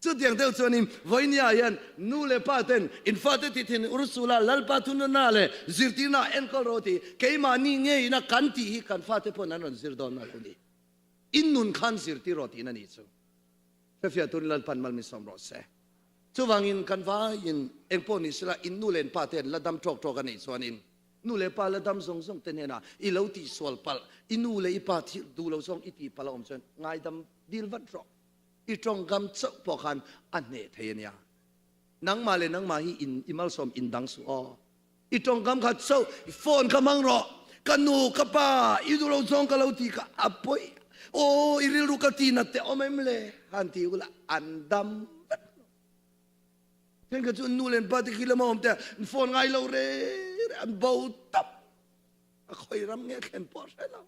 Chutiang deuh chuanin vawinia hian nu leh pa ten in fate ti thin Ursula Lalpa thununa leh zirtirna enkawl rawh tih keimahni ngeiin a kan tih hi kan fate pawn an rawn zir dawn a lo ni. In nun khan zirtir rawh tiin a ni chu. Hrefiah turin Lalpan mal min sawm rawh se. Chuvangin kan vaiin engpawh ni sela in nu leh in pa te an la dam tawk tawk a nih chuanin. Nu leh pa la dam zawng zawng te hnenah i lo tihsual palh, i nu leh i pa thil duh lo zawng i tih palh a awm chuan ngaidam dil vat rawh. I tawngkam chauh pawh khan a hneh thei a nia. Nangmah leh nangmah hi in i malsawm in dang suh aw. I tawngkam kha chauh i phone kha hmang rawh. Ka nu, ka pa, i duh lo zawng ka lo ti kha a pawi. Aw, i rilru ka ti nat teh awm em le? Han ti ula an dam vat lo. Thenkhat chu an nu leh an pa te khi lama awm te an phone ngai lo re re an bo tap. A khawi ram nge thlen pawh a hre lo.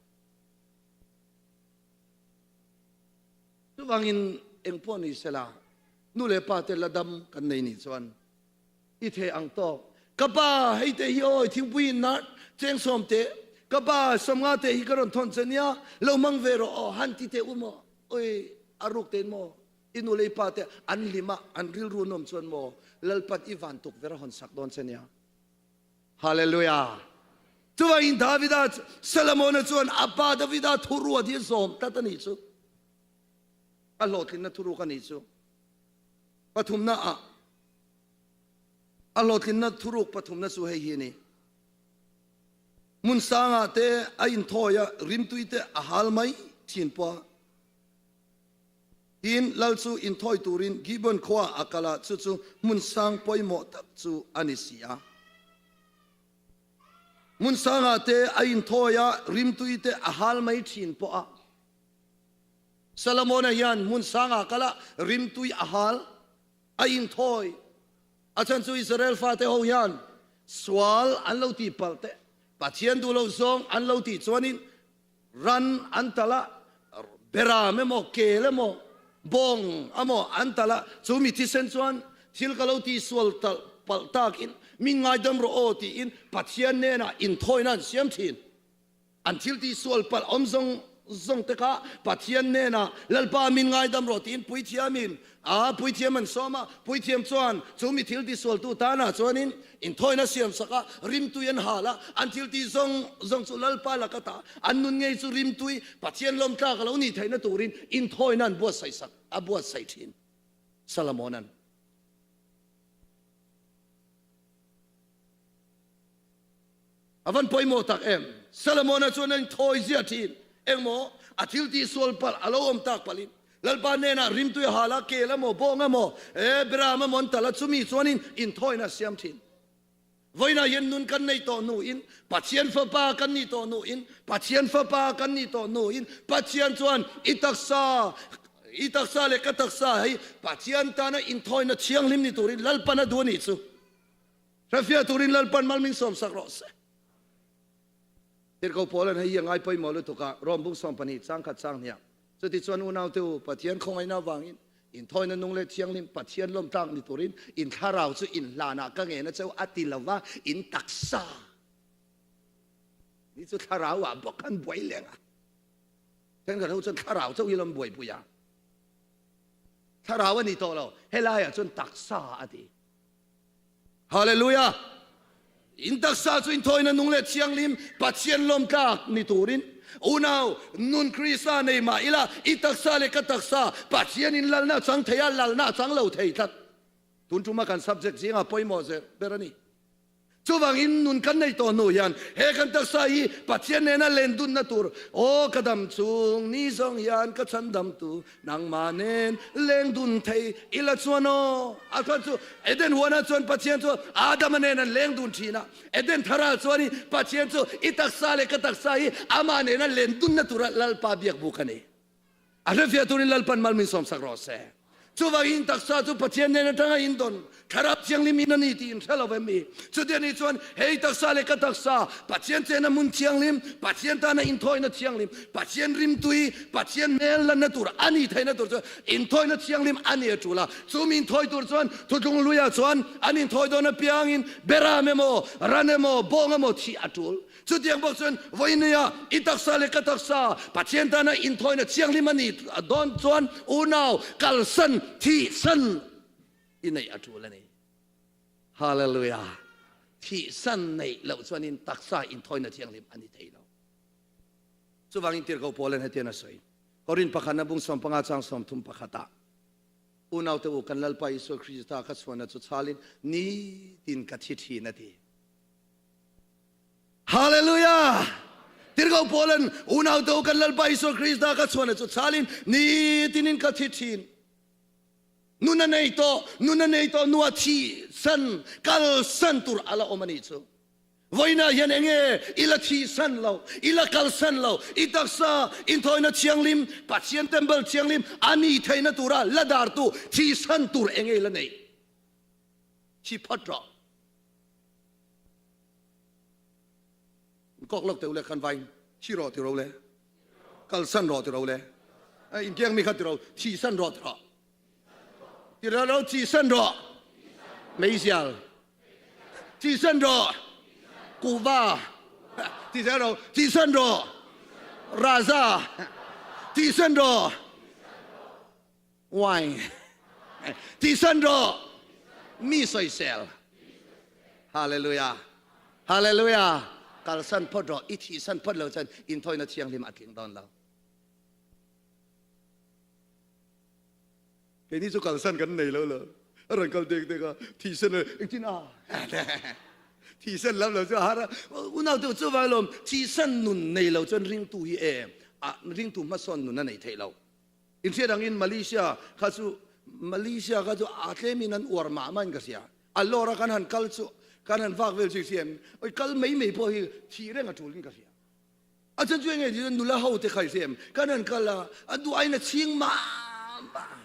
Chuvangin engpawh ni sela, nu leh pa te la dam kan nei nih chuan i thei ang tawk. Ka pa, hei te hi awi thingpui in nart cheng sawm te, ka pa sawmnga te hi ka rawn thawn che nia, lo hmang ve rawh aw, han ti teh u maw? Oi, a ruk tein maw? I nu leh i pa te an hlim a, an rilru an awm chuan maw Lalpan i van tukverh a hawn sak dawn che nia. Hallelujah! Chuvangin Davida, Solomona chuan a pa Davida thuruat hi a zawm tlat a nih chu. A hlawhtlinna thuruk a nih chu. Pathumna ah, a hlawhtlinna thuruk pathumna chu hei hi a ni. Hmun sangah te a inthawi a, rimtui te a hal mai thin pawh a. Tin, lal chu inthawi turin Gibeon khuaah a kal a, chu chu hmun sang pawimawh tak chu a ni si a. Hmun sangah te a inthawi a, rimtui te a hal mai thin pawh a. Solomona hian hmun sangah a kal a, rimtui a hal, a inthawi. A chhan chu Israel fate ho hian sual an lo tih palh teh, Pathian duh loh zawng an lo tih chuanin Ran an talh a, beram emaw, kel emaw, bawng emaw an talh a, chu mi thisen chuan thil ka lo tihsual talh palh takin min ngaidam rawh aw tiin Pathian hnenah inthawina an siam thin. An thil tihsual palh awm zawng zawng te kha Pathian hnenah Lalpa min ngaidam rawh tiin puithiamin a puithiam an sawm a, puithiam chuan chu mi thil tisualtu tanah chuanin inthawina siam sak a, rimtui an hal a, an thil tih zawng zawng chu Lalpa laka ta, an nun ngei chu rimtui Pathian lawmtlak a lo nih theihna turin inthawina an buatsaih sak a buatsaih thin. Salomona'n. A van pawimawh tak em! Solomona chuan a inthawi ziah thin. Engmaw? A thil tihsual palh a lo awm tak palhin Lalpa hnenah rimtui a hal a, kel emaw, bawng emaw, e, beram emaw an tal a, chumi chuanin inthawina a siam thin. Vawiinah hian nun kan nei tawh hnuin, Pathian fapa kan nih tawh hnuin, Pathian fapa kan nih tawh hnuin, Pathian chuan i taksa, i taksa leh ka taksa hei Pathian tana inthawina thianghlim ni turin Lalpan a duh a nih chu. Hrefiah turin Lalpan mal min sawmsak rawh se. Tirhkoh Paula'n hei hi a ngai pawimawh lutuk a, Rom bung 12 chang khat chang hniah. Chutichuan unaute u, Pathian khawngaihna avangin inthawina nung leh thianghlim Pathian lawmtlak ni turin in thlarau chu in hlanah ka ngen a cheu a ti lova, in taksa ni chu thlarau ah bawk khan buai leng a. Thenkhat ho chuan thlarau chauh hi lo an buaipui a. Thlarau a ni tawh lo, helaiah chuan taksa a ti. Hallelujah! In taksa chu inthawina nung leh thianghlim Pathian lawmtlak ni turin unau nun Krista nei mah ila i taksa leh ka taksa Pathian in lalna a chang thei a, lalna a chang lo thei tlat. Tun tuma kan subject zingah pawimawh zel ber a ni. Chuvangin nun kan nei tawh hnu hian he kan taksa hi Pathian nena len dunna tur, Aw ka dam chung ni zawng hian ka chhandamtu nangmah nen leng dun thei ila chuan aw. A chuan chu Eden huanah chuan Pathian chu Adama nen an leng dun thin a, Eden tharah chuanin Pathian chu i taksa leh ka taksa hi amah nena len dunna tura Lalpa biak buk a ni. A hrefiah turin Lalpan mal min sawmsak rawh se. Chuvangin taksa chu Pathian nen atanga indawn Thlarau Thianghlim in a ni tih in hre lo em mi? Chuti a nih chuan hei taksa leh ka taksa, Pathian chena hmun thianghlim, Pathian tana inthawina thianghlim, Pathian rimtui, Pathian hmel lanna tur a nih theihna tur chu inthawina thianghlim a ni a tul a. Chu mi inthawi tur chuan thutlung luiah chuan an inthawi dawn apiangin beram emaw, ran emaw, bawng emaw thih a tul. Chutiang bawk chuan vawinia i taksa leh ka taksa Pathian tana inthawina thianghlim a nih dawn chuan unau kalsan thihsan i neih a tul a ni. Hallelujah! Thihsan neih loh chuanin taksa inthawina thianghlim a ni thei lo. Chuvangin Tirhkoh Paula'n hetiang a sawi, Korin pakhatna bung 15 chang 30 pakhatah, Unaute u, kan Lalpa Isua Krista ka chhuanna chu chhalin nitin ka thi thin a ti. Hallelujah! Tirhkoh Paula'n unau te u kan Lalpa Isua Krista ka chhuahna chu chhalin nitinin ka thi thin. Nun a nei tawh, nun a nei tawh nua thih san, kal san tur a la awm a nih chu. Vawiinah hian enge i la thih san lo, i la kal san lo, i taksa inthawina thianghlim, Pathian temple thianghlim a nih theihna tura la dartu thih san tur enge i la neih? Thi phat rawh. Kawk lawk teh u le khan vain thi rawh ti ro le, kal san rawh ti ro le, inkiang mi kha ti ro, thi san rawh ti rawh. Ti ro ro thi san rawh. Meizial. Thi san rawh. Kuhva. Thi san rawh. Thi san rawh. Raza. Thi san rawh. Wine. Thi san rawh. Mi sawisel. Hallelujah. Hallelujah. Kalsan phawt rawh. I thihsan phawt lo chuan inthawina thianghlim a tling dawn lo. Keini chu kalsan kan nei lo lo. A rawn kal dek dek a, thihsen a, engtin a? Thihsen lam lo chu a har a. Unau deuh chu vai lawm, thihsan nun nei lo chuan ringtu hi e, a ringtu hmasawn nun a nei theih lo. Inhriat angin Malaysia kha chu, Malaysia kha chu a tlemin an uar mah mah in ka hria. A lawr a kan han kal chu, kan han vak vel chu i hria em? Oi kal mai mai pawh hi thih reng a tul in ka hria. A chan chu enge ti chuan nula ho te kha i hria em? Kan han kal a, a duh aiin a chhing mah mah.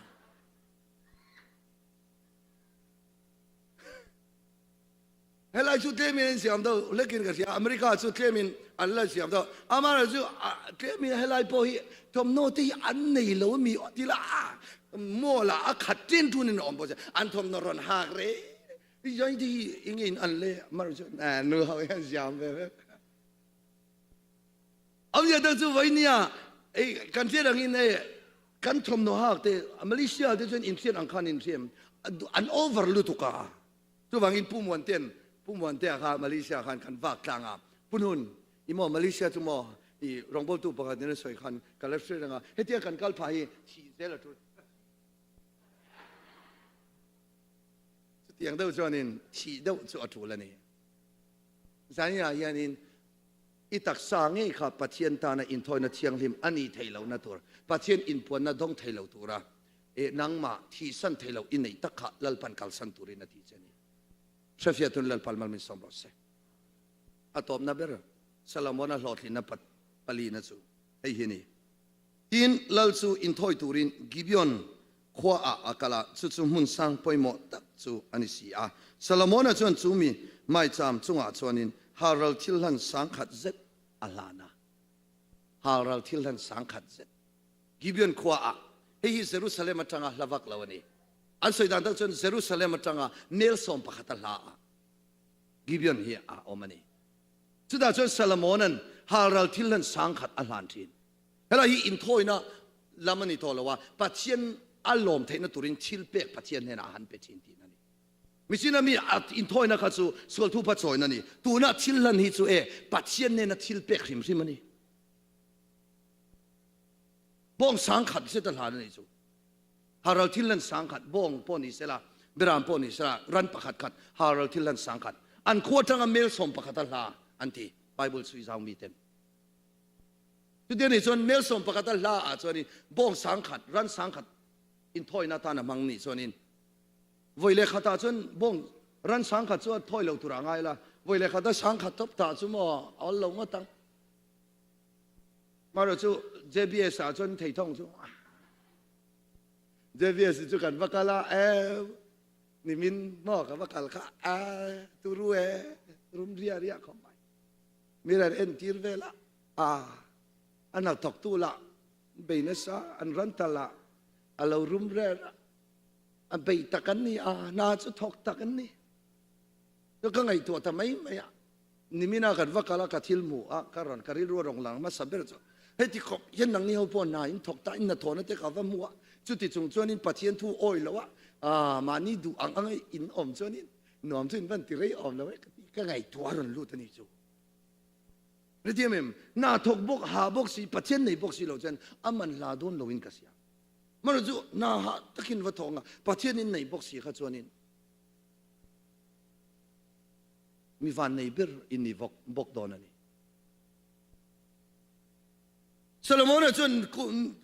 Helai chu tlemin an siam deuh hlekin ka hria, America chu tlemin an la siam deuh. Amaherawhchu chu tlemin helai pawh hi thawmhnaw te hi an nei lo ami aw ti la, mall ah a khat ṭin ṭunin a awm bawk si, an thawmhnaw rawn hak rei rei te hi enge in an le, amaherawhchu nu ho hian siam ve vek. Awmzia deuh chu vawinia ei kan hriat angin ei kan thawmhnaw hak te Malaysia te chuan inhriat ang khan inhriam an over lutuk a. Chuvangin Pu Muantean Pu Muantea kha Malaysia khan kan vak tlang a, Pu Nun i maw Malaysia chu maw i rawngbawltu pakhat in a sawi khan ka la hre reng a, hetia kan kal phah hi thih zel a tul. Chutiang deuh chuanin thih deuh chu a tul a ni. Zaninah hianin I taksa ngei kha Pathian tana inthawina thianghlim a nih theih lohna tur, Pathian inpuanna dawng thei lo tura e nangmah thihsan thei lo i neih tak kha Lalpan kalsan turin a ti che a ni. Hrefiatun Lalpal mal min sawm rawh se. A tawpna ber Solomona hlawhtlinna palina chu hei hi a ni. Tin, Lal chu inthawi turin Gibeon khuaah a kal a, chu chu hmun sang pawimawh tak chu a ni si a. Solomona chuan chu mi maicham chungah chuanin halral thil hlan sangkhat zet a hlan a. Halral thil hlan sangkhat zet. Gibeon khuaah, hei hi Jerusalem atanga hla vak lo a ni. An sawi dan tak chuan Jerusalem atanga mel 11 a hla ah Gibeon hi a awm a ni. Chutah chuan Solomona'n halral thil hlan sangkhat a hlan thin. Helai hi inthawina lam a ni tawh lo a, Pathian a lawm theihna turin thil pek Pathian hnenah a han pe thin tihna a ni. Michina mi a inthawina kha chu sualthu pha chawina a ni. Tuna thil hlan hi chu e Pathian hnena thil pek hrim hrim a ni. Bawng sangkhat zet a hlan a ni chu. Haral thil hlan sangkhat, bawng pawh ni sela, beram pawh ni sela, ran pakhat khat haral thil hlan sangkhat. An khua atanga mel 11 a hla an ti Bible chhui zau miten. Chutia nih chuan mel 11 a hla ah chuanin bawng sangkhat, ran sangkhat inthawina atan a hmang nih chuanin vawi leh khatah chuan bawng ran sangkhat chu a thawi lo tur ah ngai la, vawi leh khata sangkhat tawp tah chu maw a awl lo ngawt ang. Marawh chu JBS ah chuan thei thawng chu JBS chu kan va kal a, e nimin maw ka va kal kha a turu e rum ria ria khawp mai. Mi ran entir vel a, a a hnathawktu lah bei nasa, an ran ta lah a lo rum rel a, a bei tak an ni a, hna chu thawk tak an ni. Chu ka ngaihtuah ta mai mai a, nimina kan va kal a, ka thil hmu a, ka rawn ka rilru a rawn lang hmasa ber chu heti khawp hian nangni ho pawh hna in thawk ta, in hnathawhna te ka va hmu a, chuti chung chuanin Pathian thu awi lo a, a mahni duh ang anga in awm chuanin Nuam chu in van ti rei awm lo e ka ti, ka ngaihtuah a rawn lut a ni chu. Hetiang em, hna thawk bawk, ha bawk si, Pathian nei bawk si lo chuan a man hla dawn lo in ka sia. Hmanraw chu hna hah takin va thawk ang a, Pathian in nei bawk si kha chuanin. Mi vannei ber in ni bawk dawn a ni. Solomona chuan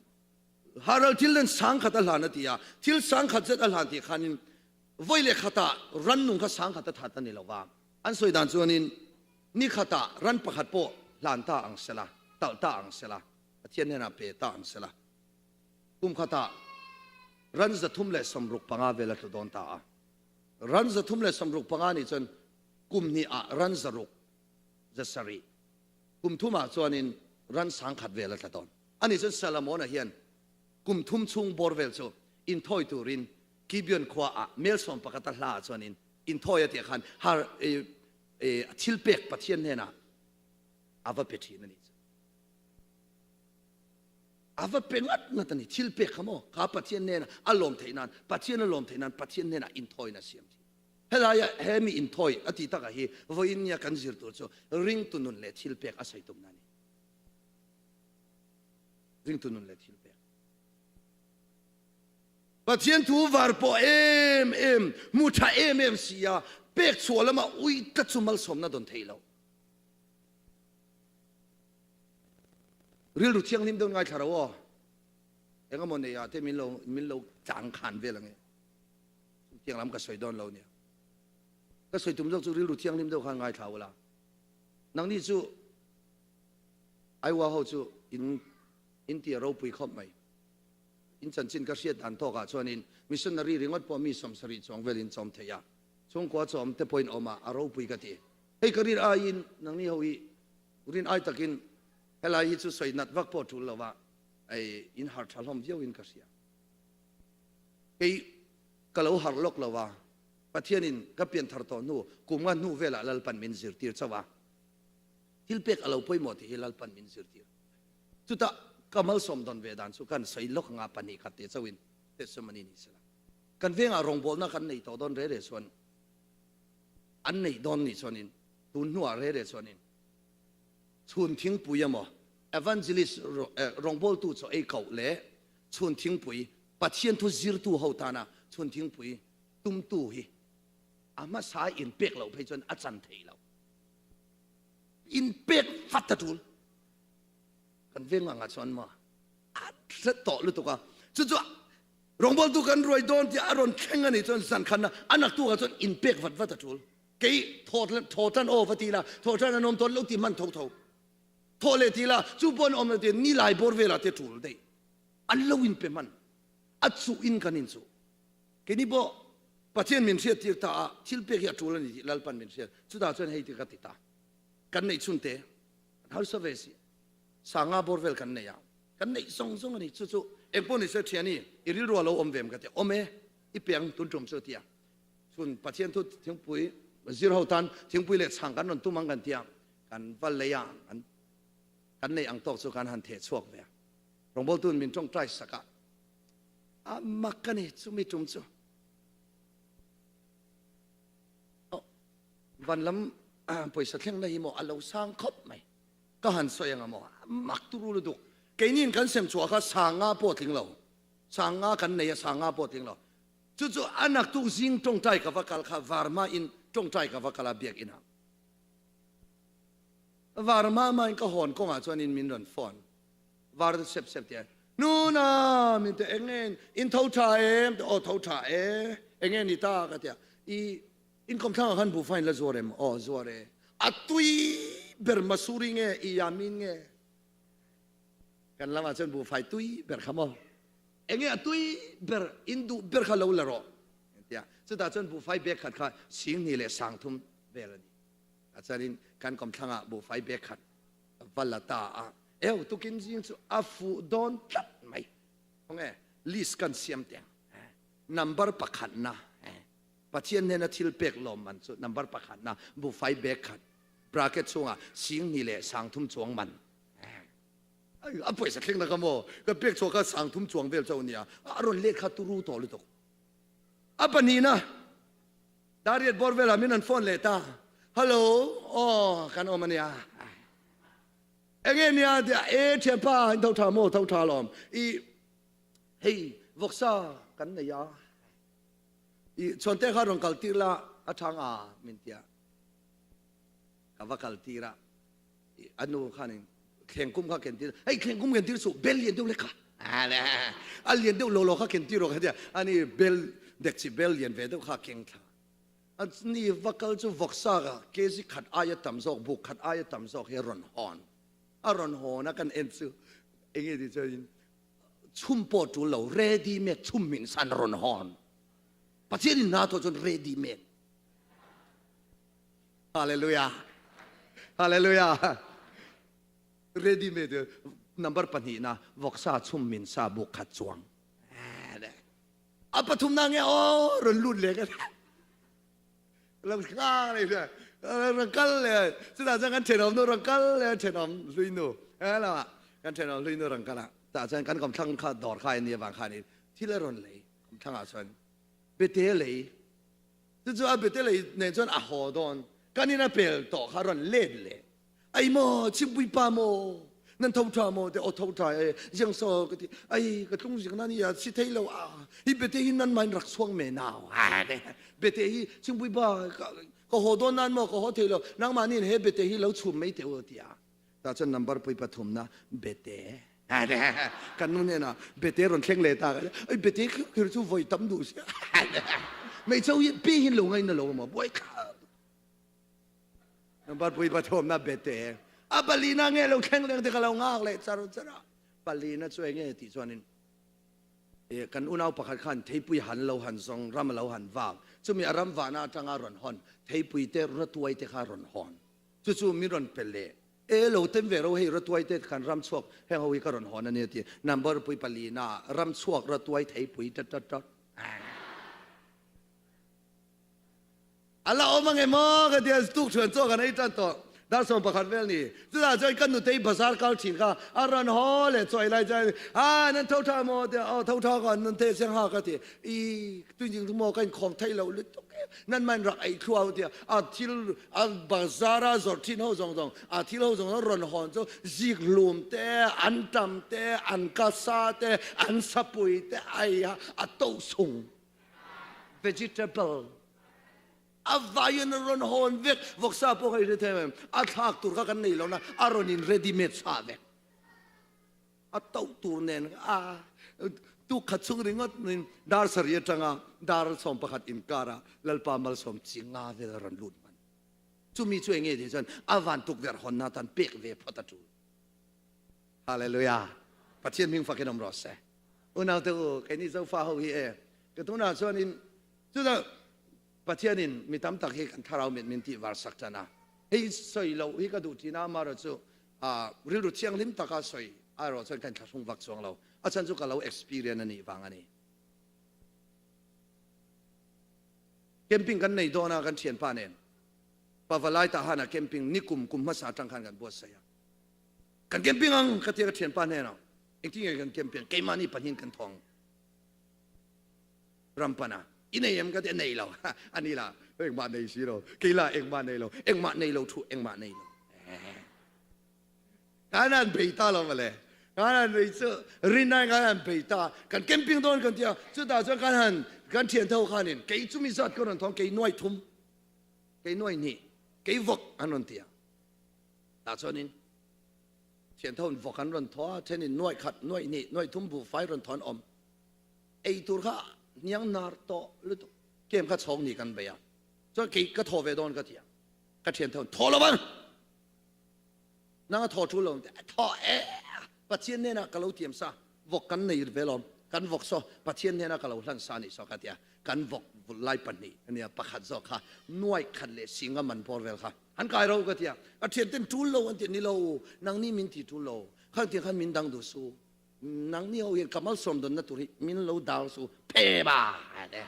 Haral thil nen sangkhat a hlan a ti a, thil sangkhat zet a hlan tih khanin vawi leh khatah rannung kha sangkhat a that a ni lo va. An sawi dan chuanin ni khatah ran pakhat pawh hlan ta ang sela, talh ta ang sela, Pathian hnenah pe ta ang sela, kum khatah ran 365 vel a tlu dawn ta a. Ran 365 nih chuan kum hnihah ran 600, 700, kum thumah chuanin ran 10,000 vel a tla dawn. Ani chuan Salamona hian kum thum chhung bawr vel chu inthawi turin Gibeon khuaah mel sawm pakhat a hlaah chuanin inthawi a tih khan har thil pek Pathian hnenah a va pe thin a nih chu. A va pe ngat ngat a ni. Thil pek kha maw kha Pathian hnenah a lawm theih nan, Pathian a lawm theih nan Pathian hnenah inthawina a siam thin. Helaia he mi inthawi a tih takah hi vawiin nia kan zir tur chu ringtu nun leh thil pek a sawi tumna a ni. Ringtu nun leh thil pek. Pathian thu var pawh em em, hmu tha em em si a, pek chhuah lama ui tlat chu malsawmna dawn thei lo. Rilru thianghlim deuh ngaithla ro aw. Engemaw nei ah te min lo min lo tlang khan vel ange. Chutiang lam ka sawi dawn lo nia. Ka sawi tum zawk chu rilru thianghlim deuh khan ngaithla ula. Nangni chu Aiwa ho chu in in ti a ropui khawp mai. In chanchin ka hriat dan tawkah chuanin missionary ringawt pawh mi 70 chuang velin chawm thei a, chhungkua chawm te pawhin awm a, a ropui ka ti. Hei ka rin aiin nangni ho hi rin ai takin helai hi chu sawi nat vak pawh tul lo a, ei in harh tha hlawm viauin ka hria. Kei ka lo harh lawk lo a, Pathianin ka pianthar tawh hnu kum nga hnu velah Lalpan min zirtir chauh a. Thil pek a lo pawimawh tih hi Lalpan min zirtir. Chutah ka malsawm dawn ve dan chu kan sawi lawk anga pahnih khat te chauhin testimony ni sela. Kan vengah rawngbawlna kan nei tawh dawn re re chuan an neih dawn nih chuanin tun hnuah re re chuanin chhun thingpui emaw evangelist rawngbawltu chaw ei koh leh chhun thingpui Pathian thu zirtu ho tana chhun thingpui tumtu hi a hmasa inpek loh phei chuan a chan thei lo. Inpek vat a tul. Kan veng angah chuan maw a hre tawh lutuk a. Chu chu rawngbawltu kan ruai dawn tih a rawn thleng a nih chuan zan khanna a naktukah chuan inpek vat vat a tul. Kei thaw thaw tan aw va ti la, thaw tan an awm tawn lo ti hman tho tho. Thaw leh ti la, chu pawh an awm lo ti nilai bawr velah te tul daih. An lo inpe hman. A chuh in kan inchuh. Keini pawh Pathian min hriattir ta a, thil pek hi a tul a ni tih Lalpan min hriat. Chutah chuan hei ti ka ti ta. Kan neih chhun te, kan harsa ve si. Sanga bawr vel kan nei a, kan neih zawng zawng a ni. Chu chu engpawh ni se thiani, i rilru a lo awm ve em ka ti a, awm e, i peng tun tum chu a ti a. Chhun Pathian thu thingpui zir ho tan thingpui leh chhang kan rawn tum ang kan ti a, kan va lei a, kan kan neih ang tawk chu kan han theh chhuak ve a. Rawngbawltu'n min tawngtai sak a, a mak a ni chumi tum chu. Van lam pawisa thlengna hi maw a lo sang khawp mai. Ka han sawi anga maw a mak turu lutuk. Keiniin kan sem chhuah kha sanga pawh tling lo. Sanga kan nei a sanga pawh tling lo. Chu chu a naktuk zing tawngtai ka va kal kha varma in tawngtai ka va kal a biakinah. Varma main ka hawn kawngah chuanin min rawn phone. Var sep sep tia Nuna min ti eng nge in tho tha em aw tho tha e eng nge ni ta ka tia i in kawmthlangah khan buhfai in la zuar em aw zuar e a tui ber masuri nge i yamin nge kan lamah chuan buhfai tui ber kha maw eng nge a tui ber in duh ber kha lo la rawh tia chutah chuan buhfai bag khat kha 2000 leh 3000 vel a ni a chuanin kan kawmthlangah buhfai bag khat va la ta a, eu tukin zing chu a fuh dawn tlat mai. Khawnge list kan siam teng number pakhatna Pathian hnena thil pek lawmman chu number pakhatna buhfai bag khat bracket chhungah 2000 leh 3000 chuang man. A pawisa thleng na ka maw ka pek chhuah kha 3000 chuang vel chauh nia a rawn let kha turu tawh lutuk. A pahnihna Dariat bawr velah min rawn phone leh ta. Hello, aw kan awm ania. Enge nia tia e thianpa in tho tha maw tho tha lawm. I hei vawksa kan nei a. I chhuante kha rawn kal tir la a tha nga min tia. Ka va kal tir a, a nu khanin thleng kum kha ken tir, hei thleng kum ken tir suh, bel lian deuh lek kha, a lian deuh lo lo kha ken tir rawh ka tia, ani bel dekchi bel lian ve deuh kha a keng thla. A ni va kal chu vawksa ka kg khat aia tam zawk, buk khat aia tam zawk hi a rawn hawn. A rawn hawn a kan en chu enge tih chuanin chhum pawh tul lo, ready made chhum min san rawn hawn. Pathian in hna thawh chuan ready made. Hallelujah. Hallelujah. Ready made number pahnihna vawksa chhum min sa buk khat chuang. A pathumna nge aw rawn lut leh ka lo hla leh hria rawn kal leh chutah chuan kan thenawm nu rawn kal leh thenawm hlui nu he lamah kan thenawm hlui nu rawn kal a tah chuan kan kawmthlang kha dawr kha ania vang khanin thil a rawn lei kawmthlangah chuan bete a lei chu chu a bete lei nen chuan a haw dawn kan in a pel tawh kha rawn let leh Ai maw Chimpuipa maw nan tho tha maw te aw tho tha e ziang saw ka ti ai ka tlung ziang nan ia si thei lo a hi bete hi nan main rak chuang me nau bete hi Chimpuipa ka haw dawn nan maw ka haw thei lo nangmah nin he bete hi lo chhum mai te u tia ta chuan number pui pathum na bete kan nu hnenah bete rawn thleng leh ta ai bete khir chu voi tam duh sia mei chau hi pi hin lo ngai na lo maw buai kha Number pui pathumna bete a palina nge lo thleng leng te ka lo ngak leh char char a palina chu enge tih chuanin e kan unau pakhat khan theipui han lo han zawng ram lo han vak chumi a ram vahna atanga rawn hawn theipui te ratuai te kha rawn hawn chu chu min rawn pe leh e lo tem ve ro hei ratuai te khan ram chhuak heng ho hi ka rawn hawn ania ti number pui palina ram chhuak ratuai theipui tat tat tat A la awm ange maw ka ti a, tuk thian chaw kan ei tan tawh. Dar 11 vel ni. Chutah chuan ka nutei bazar kal thin kha a rawn haw leh chaw ei lai chuan a nan tho tha maw tia aw tho tha ka nan te chiang ha ka ti. I tuining chu maw ka inkhawm theih loh lutuk em nan main rak ei thluau tia a thil a bazar a zawrh thin ho zawng zawng a thil ho zawng zawng rawn hawn chu zik hlum te an tam te an kasa te an sapui te ai ha a to sung. Vegetable a vaiin a rawn hawn vek, vawksa pawh kha i hre thei em? A thlak tur kha kan nei lo na, a rawn in ready made sa vek. A to tur nen a tuk khat chung ringawt in dar sarih atanga dar 11 inkar ah Lalpa malsawm chi nga vel a rawn lut hman. Chumi chu enge tih chuan a van tukverh hawnna atan pek ve phawt a tul. Hallelujah! Pathian hming fakin awm rawh se. Unaute u, keini Zofa ho hi e, ka tunah chuanin chutah Pathianin mi tam tak hi kan thlarau mit min tih var sak tan a. Hei sawi loh hi ka duh thin a, amaherawh chu rilru thianghlim taka sawi erawh chuan ka inthlahrung vak chuang lo. A chhan chu ka lo experience a nih vang a ni. Camping kan nei dawn a kan thianpa nen Pavalai Tahana camping nikum kum hmasa atang khan kan buatsaih a. Kan camping ang ka tia ka thianpa hnenah engtin nge kan camping keimahni pahnih kan thawng ram pana i nei em ka tia nei lo ani la engmah nei si lo kei la engmah nei lo engmah nei lo thu engmah nei lo kan an bei ta lo male kan an bei chu rinai kan an bei ta kan camping dawn kan tia chutah chuan kan han kan thian tho khanin kei chumi zat ka rawn thawng kei nuai thum kei nuai hnih kei vawk an rawn tia Tah chuanin thiantho in vawk an rawn thaw a, thenin nuaih khat, nuaih hnih, nuaih thum buhfai rawn thaw an awm. Ei tur kha hniang nar tawh lutuk. Kem kha chhawng ni kan bei a, chuan kei ka thaw ve dawn ka ti a, ka thiantho in thaw lo vang! Nang a thaw tul lo ang ti a, thaw e! Pathian hnenah ka lo tiam sa, vawk kan nei ve lawm, kan vawk saw Pathian hnenah ka lo hlan sa anih saw ka ti a, kan vawk vulh lai pahnih a nia, pakhat zawk kha nuaih khat leh singa man bawr vel kha An kai ro ka tia, a thianten tul lo an ti, ni lo, nangni min ti tul lo, khangtiang khan min dang duh su, nangni ho hian ka malsawm dawnna tur hi min lo dal su, phe ba te.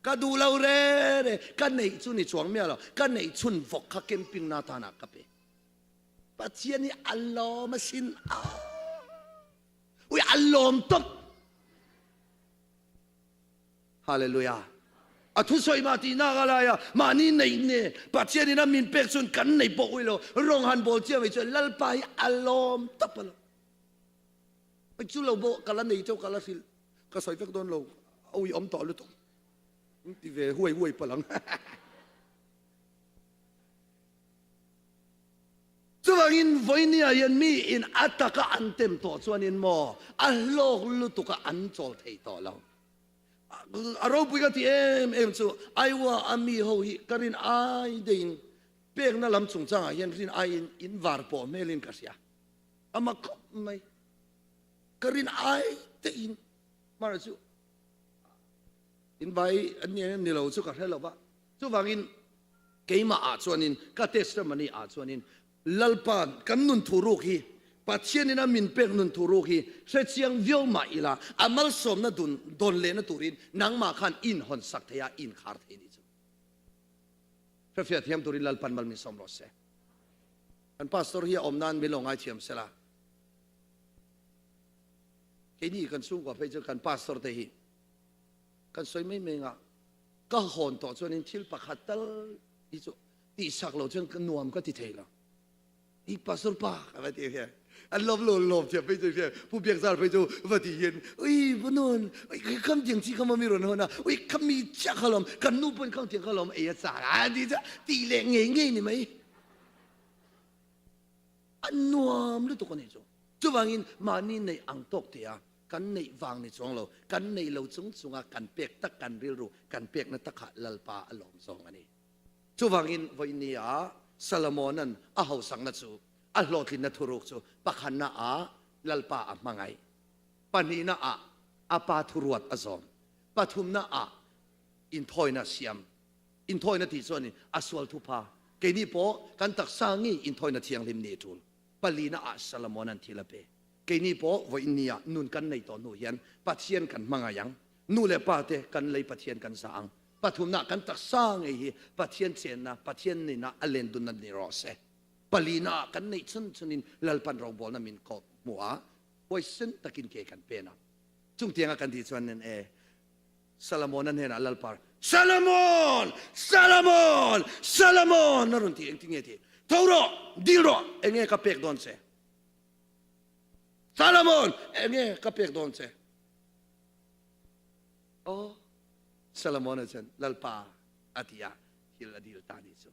Ka duh lo re re, ka neih chu ni chuang miah lo, ka neih chhun vawk kha camping na tanah ka pe. Pathian hi a lawm asin a, ui a lawm tawp. Hallelujah. A thusawi mah tih nak a lai a, mahni neih ne Pathian in a min pek chuan kan nei pawh ui lo, rawng han bawl chiang mai chuan Lalpa hi a lawm tawp a lo. Ai chu lo bawh ka la nei teuh ka la hrilh ka sawi vek dawn lo, a ui awm tawh lutuk. Ti ve huai huai palh ang. vawinia hian mi in a taka an tem tawh chuanin maw a hlawk lutuk a an chawl thei tawh lo. A ropui ka ti em em chu Iowa a mi ho hi ka rin ai deihin pekna lam chungchangah hian rin aiin in var pawh hmelin ka hria. A mak khawp mai. Ka rin ai deihin mara chu in vai an ni ni lo chu ka hre lo va. Chuvangin keimah ah chuanin ka testimony ah chuanin Lalpa kan nun thu ruk hi Pathianin a min pek nun thu ruk hi hrechiang viau mah ila a malsawmna dun dawn lehna turin nangmah khan in hawn sak thei a in khar thei ni chu. Hrefiah thiam turin Lalpan mal min sawm rawh se. Kan pastor hi a awm nan min lo ngaithiam sela. Keini kan chhungkua phei chu kan pastor te hi kan sawi mai mai nga ka hawn tawh chuanin thil pakhat tal hi chu tihsak lo chuan ka nuam ka ti thei lo. Hi pastor pa ka va ti hian an lawm lo lawm thiam phei chu hian pu biak zar phei chu va ti hian ui pu nun kham tiang chi kham mi rawn hawn a ui kham mi chiah kha lawm kan nu pawn kham tiang kha lawm ei a chak a ti chu ti leh ngei ngei ni mai a nuam lutuk ani chu chuvangin mahni neih ang tawk te a kan neih vang ni chuang lo kan nei lo chung chunga kan pek tak kan rilru kan pekna takah lalpa a lawm zawng ani. Chuvangin vawiini ah Salomona'n a hausakna chu a hlawhtlinna thuruk chu pakhatna ah Lalpa a hmangaih, pahnihna ah a pa thuruat a zawm, pathumna ah inthawina siam. Inthawina tih chuan a sual thupha, keini pawh kan taksa ngei inthawina thianghlim ni a tul. Palina ah Salomona'n thil a pe. Keini pawh vawiini ah nun kan nei tawh hnu hian Pathian kan hmangaih ang, nu leh pa te kan lei Pathian kan zah ang. Pathumna kan taksa ngei hi Pathian chenna, Pathian nina a len dunna ni rawh se. Palina ah kan neih chun chunin Lalpan rawngbawlna min kawp hmu a, huaisen takin ke kan pen a. Chung tianga kan tih chuan nen e, Solomon-a hnenah Lalpa, Solomon! Solomon! Solomon! A rawn ti, engtin nge ti? Tho rawh! Dil rawh! Enge ka pek dawn che? Solomon! Enge ka pek dawn che? Aw, Solomon-a chuan Lalpa a ti a, thil a dil ta a nih chu.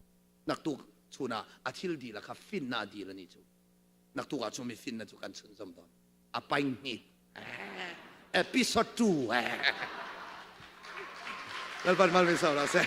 Naktuk chhunah a thil dil a kha finna a dil a nih chu. Naktukah chu mi finna chu kan chhunzawm dawn. A paihnih. Episode 2. Lalpan mal min sawm rawh se.